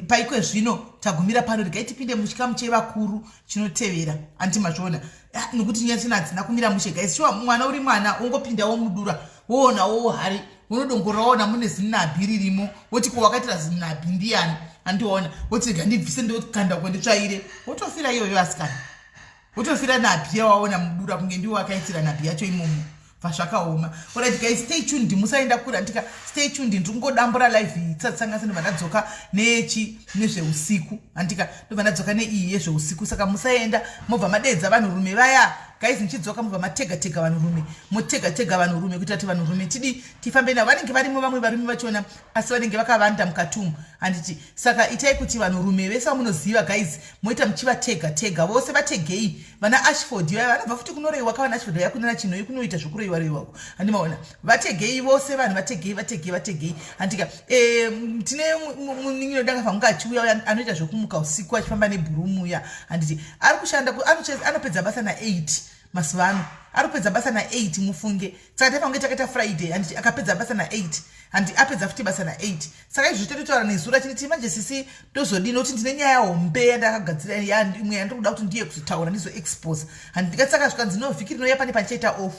Paiko zvino tagumira pano. Regai tipinde muchikamu chevakuru chinotevera, handiti mazviona? Ah, nokuti nyaya tsina hadzina kumira mushe guys. Shuwa, mwana uri mwana wongopindawo mudura, woonawo hari, unodongorora, woona mune zinabi ririmo, woti ko wakaitira zinabi ndiyani? Handiona woti rega ndibvise, ndokanda uko, nditsvaire, wotofira iyoyo, asikana. Wotofira nabhi yawaona mudura, kunge ndiwo wakaitira nabhi yacho imomo. Bva zvakaoma. Alright guys, stay tuned, musaenda kure, andika? Stay tuned, ndiri kungodambura live iyi tisatsanganisa, ndobva ndadzoka nechi nezveusiku, andika? Ndobva ndadzoka neiyi yezveusiku. Saka musaenda, mobva madedza vanhurume vaya guys. Ndichidzoka mobva matega tega vanhurume, motega tega vanhurume, kuitira kuti vanhurume tidi tifambe navo. Vanenge varimo vamwe varume vachona, asi vanenge vakavanda mukati umu, handiti? Saka itai kuti vanhurume vese vamunoziva guys, moita muchivatega tega vose, vategei. Vana Ashford vaya vanobva futi kunoroiwa ka, vana Ashford vaya kunana Chinoi kunoita zvokuroiwa roiwako, handimaona? Vategei vose vanhu, vategei, vategei, vategei, handika? Tine munin'ina danga fanguka achiuya, anoita zvokumuka usiku achifamba nebhurumu uya, handiti? Ari kushanda, anopedza basa na8 mazuva ano, ari kupedza basa na8, mufunge. Saka taifange takaita Friday, handiti? Akapedza basa na8, handi? Apedza futi basa na8. Saka izvi tototaura nezuro achinditi, manje sisi, ndozodini, nokuti ndine nyaya hombe yandakagadzira, imwe yandiri kuda kuti ndiye kuzotaura, ndizoexpose, handi? Ndikati saka zvikanzi no, vhiki rinouya pane pandichaita off.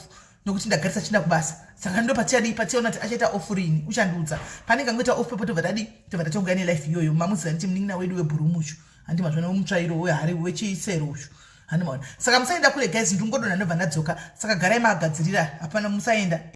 Nokuti ndagarisa chinda kubasa, saka ndo patiadii, pationa kuti achaita off rini, uchandiudza. Panenge angoita off pepo, tobva tadii, tobva tatonga nelife iyoyo. Mamuziva nditi munin'ina wedu webhurumuchu, handi mazvona, wemutsvairo wehari wechisero uchu, handi maona? Saka musaenda kure guys, ndingodonha, ndobva ndadzoka. Saka garai magadzirira, hapana, musaenda.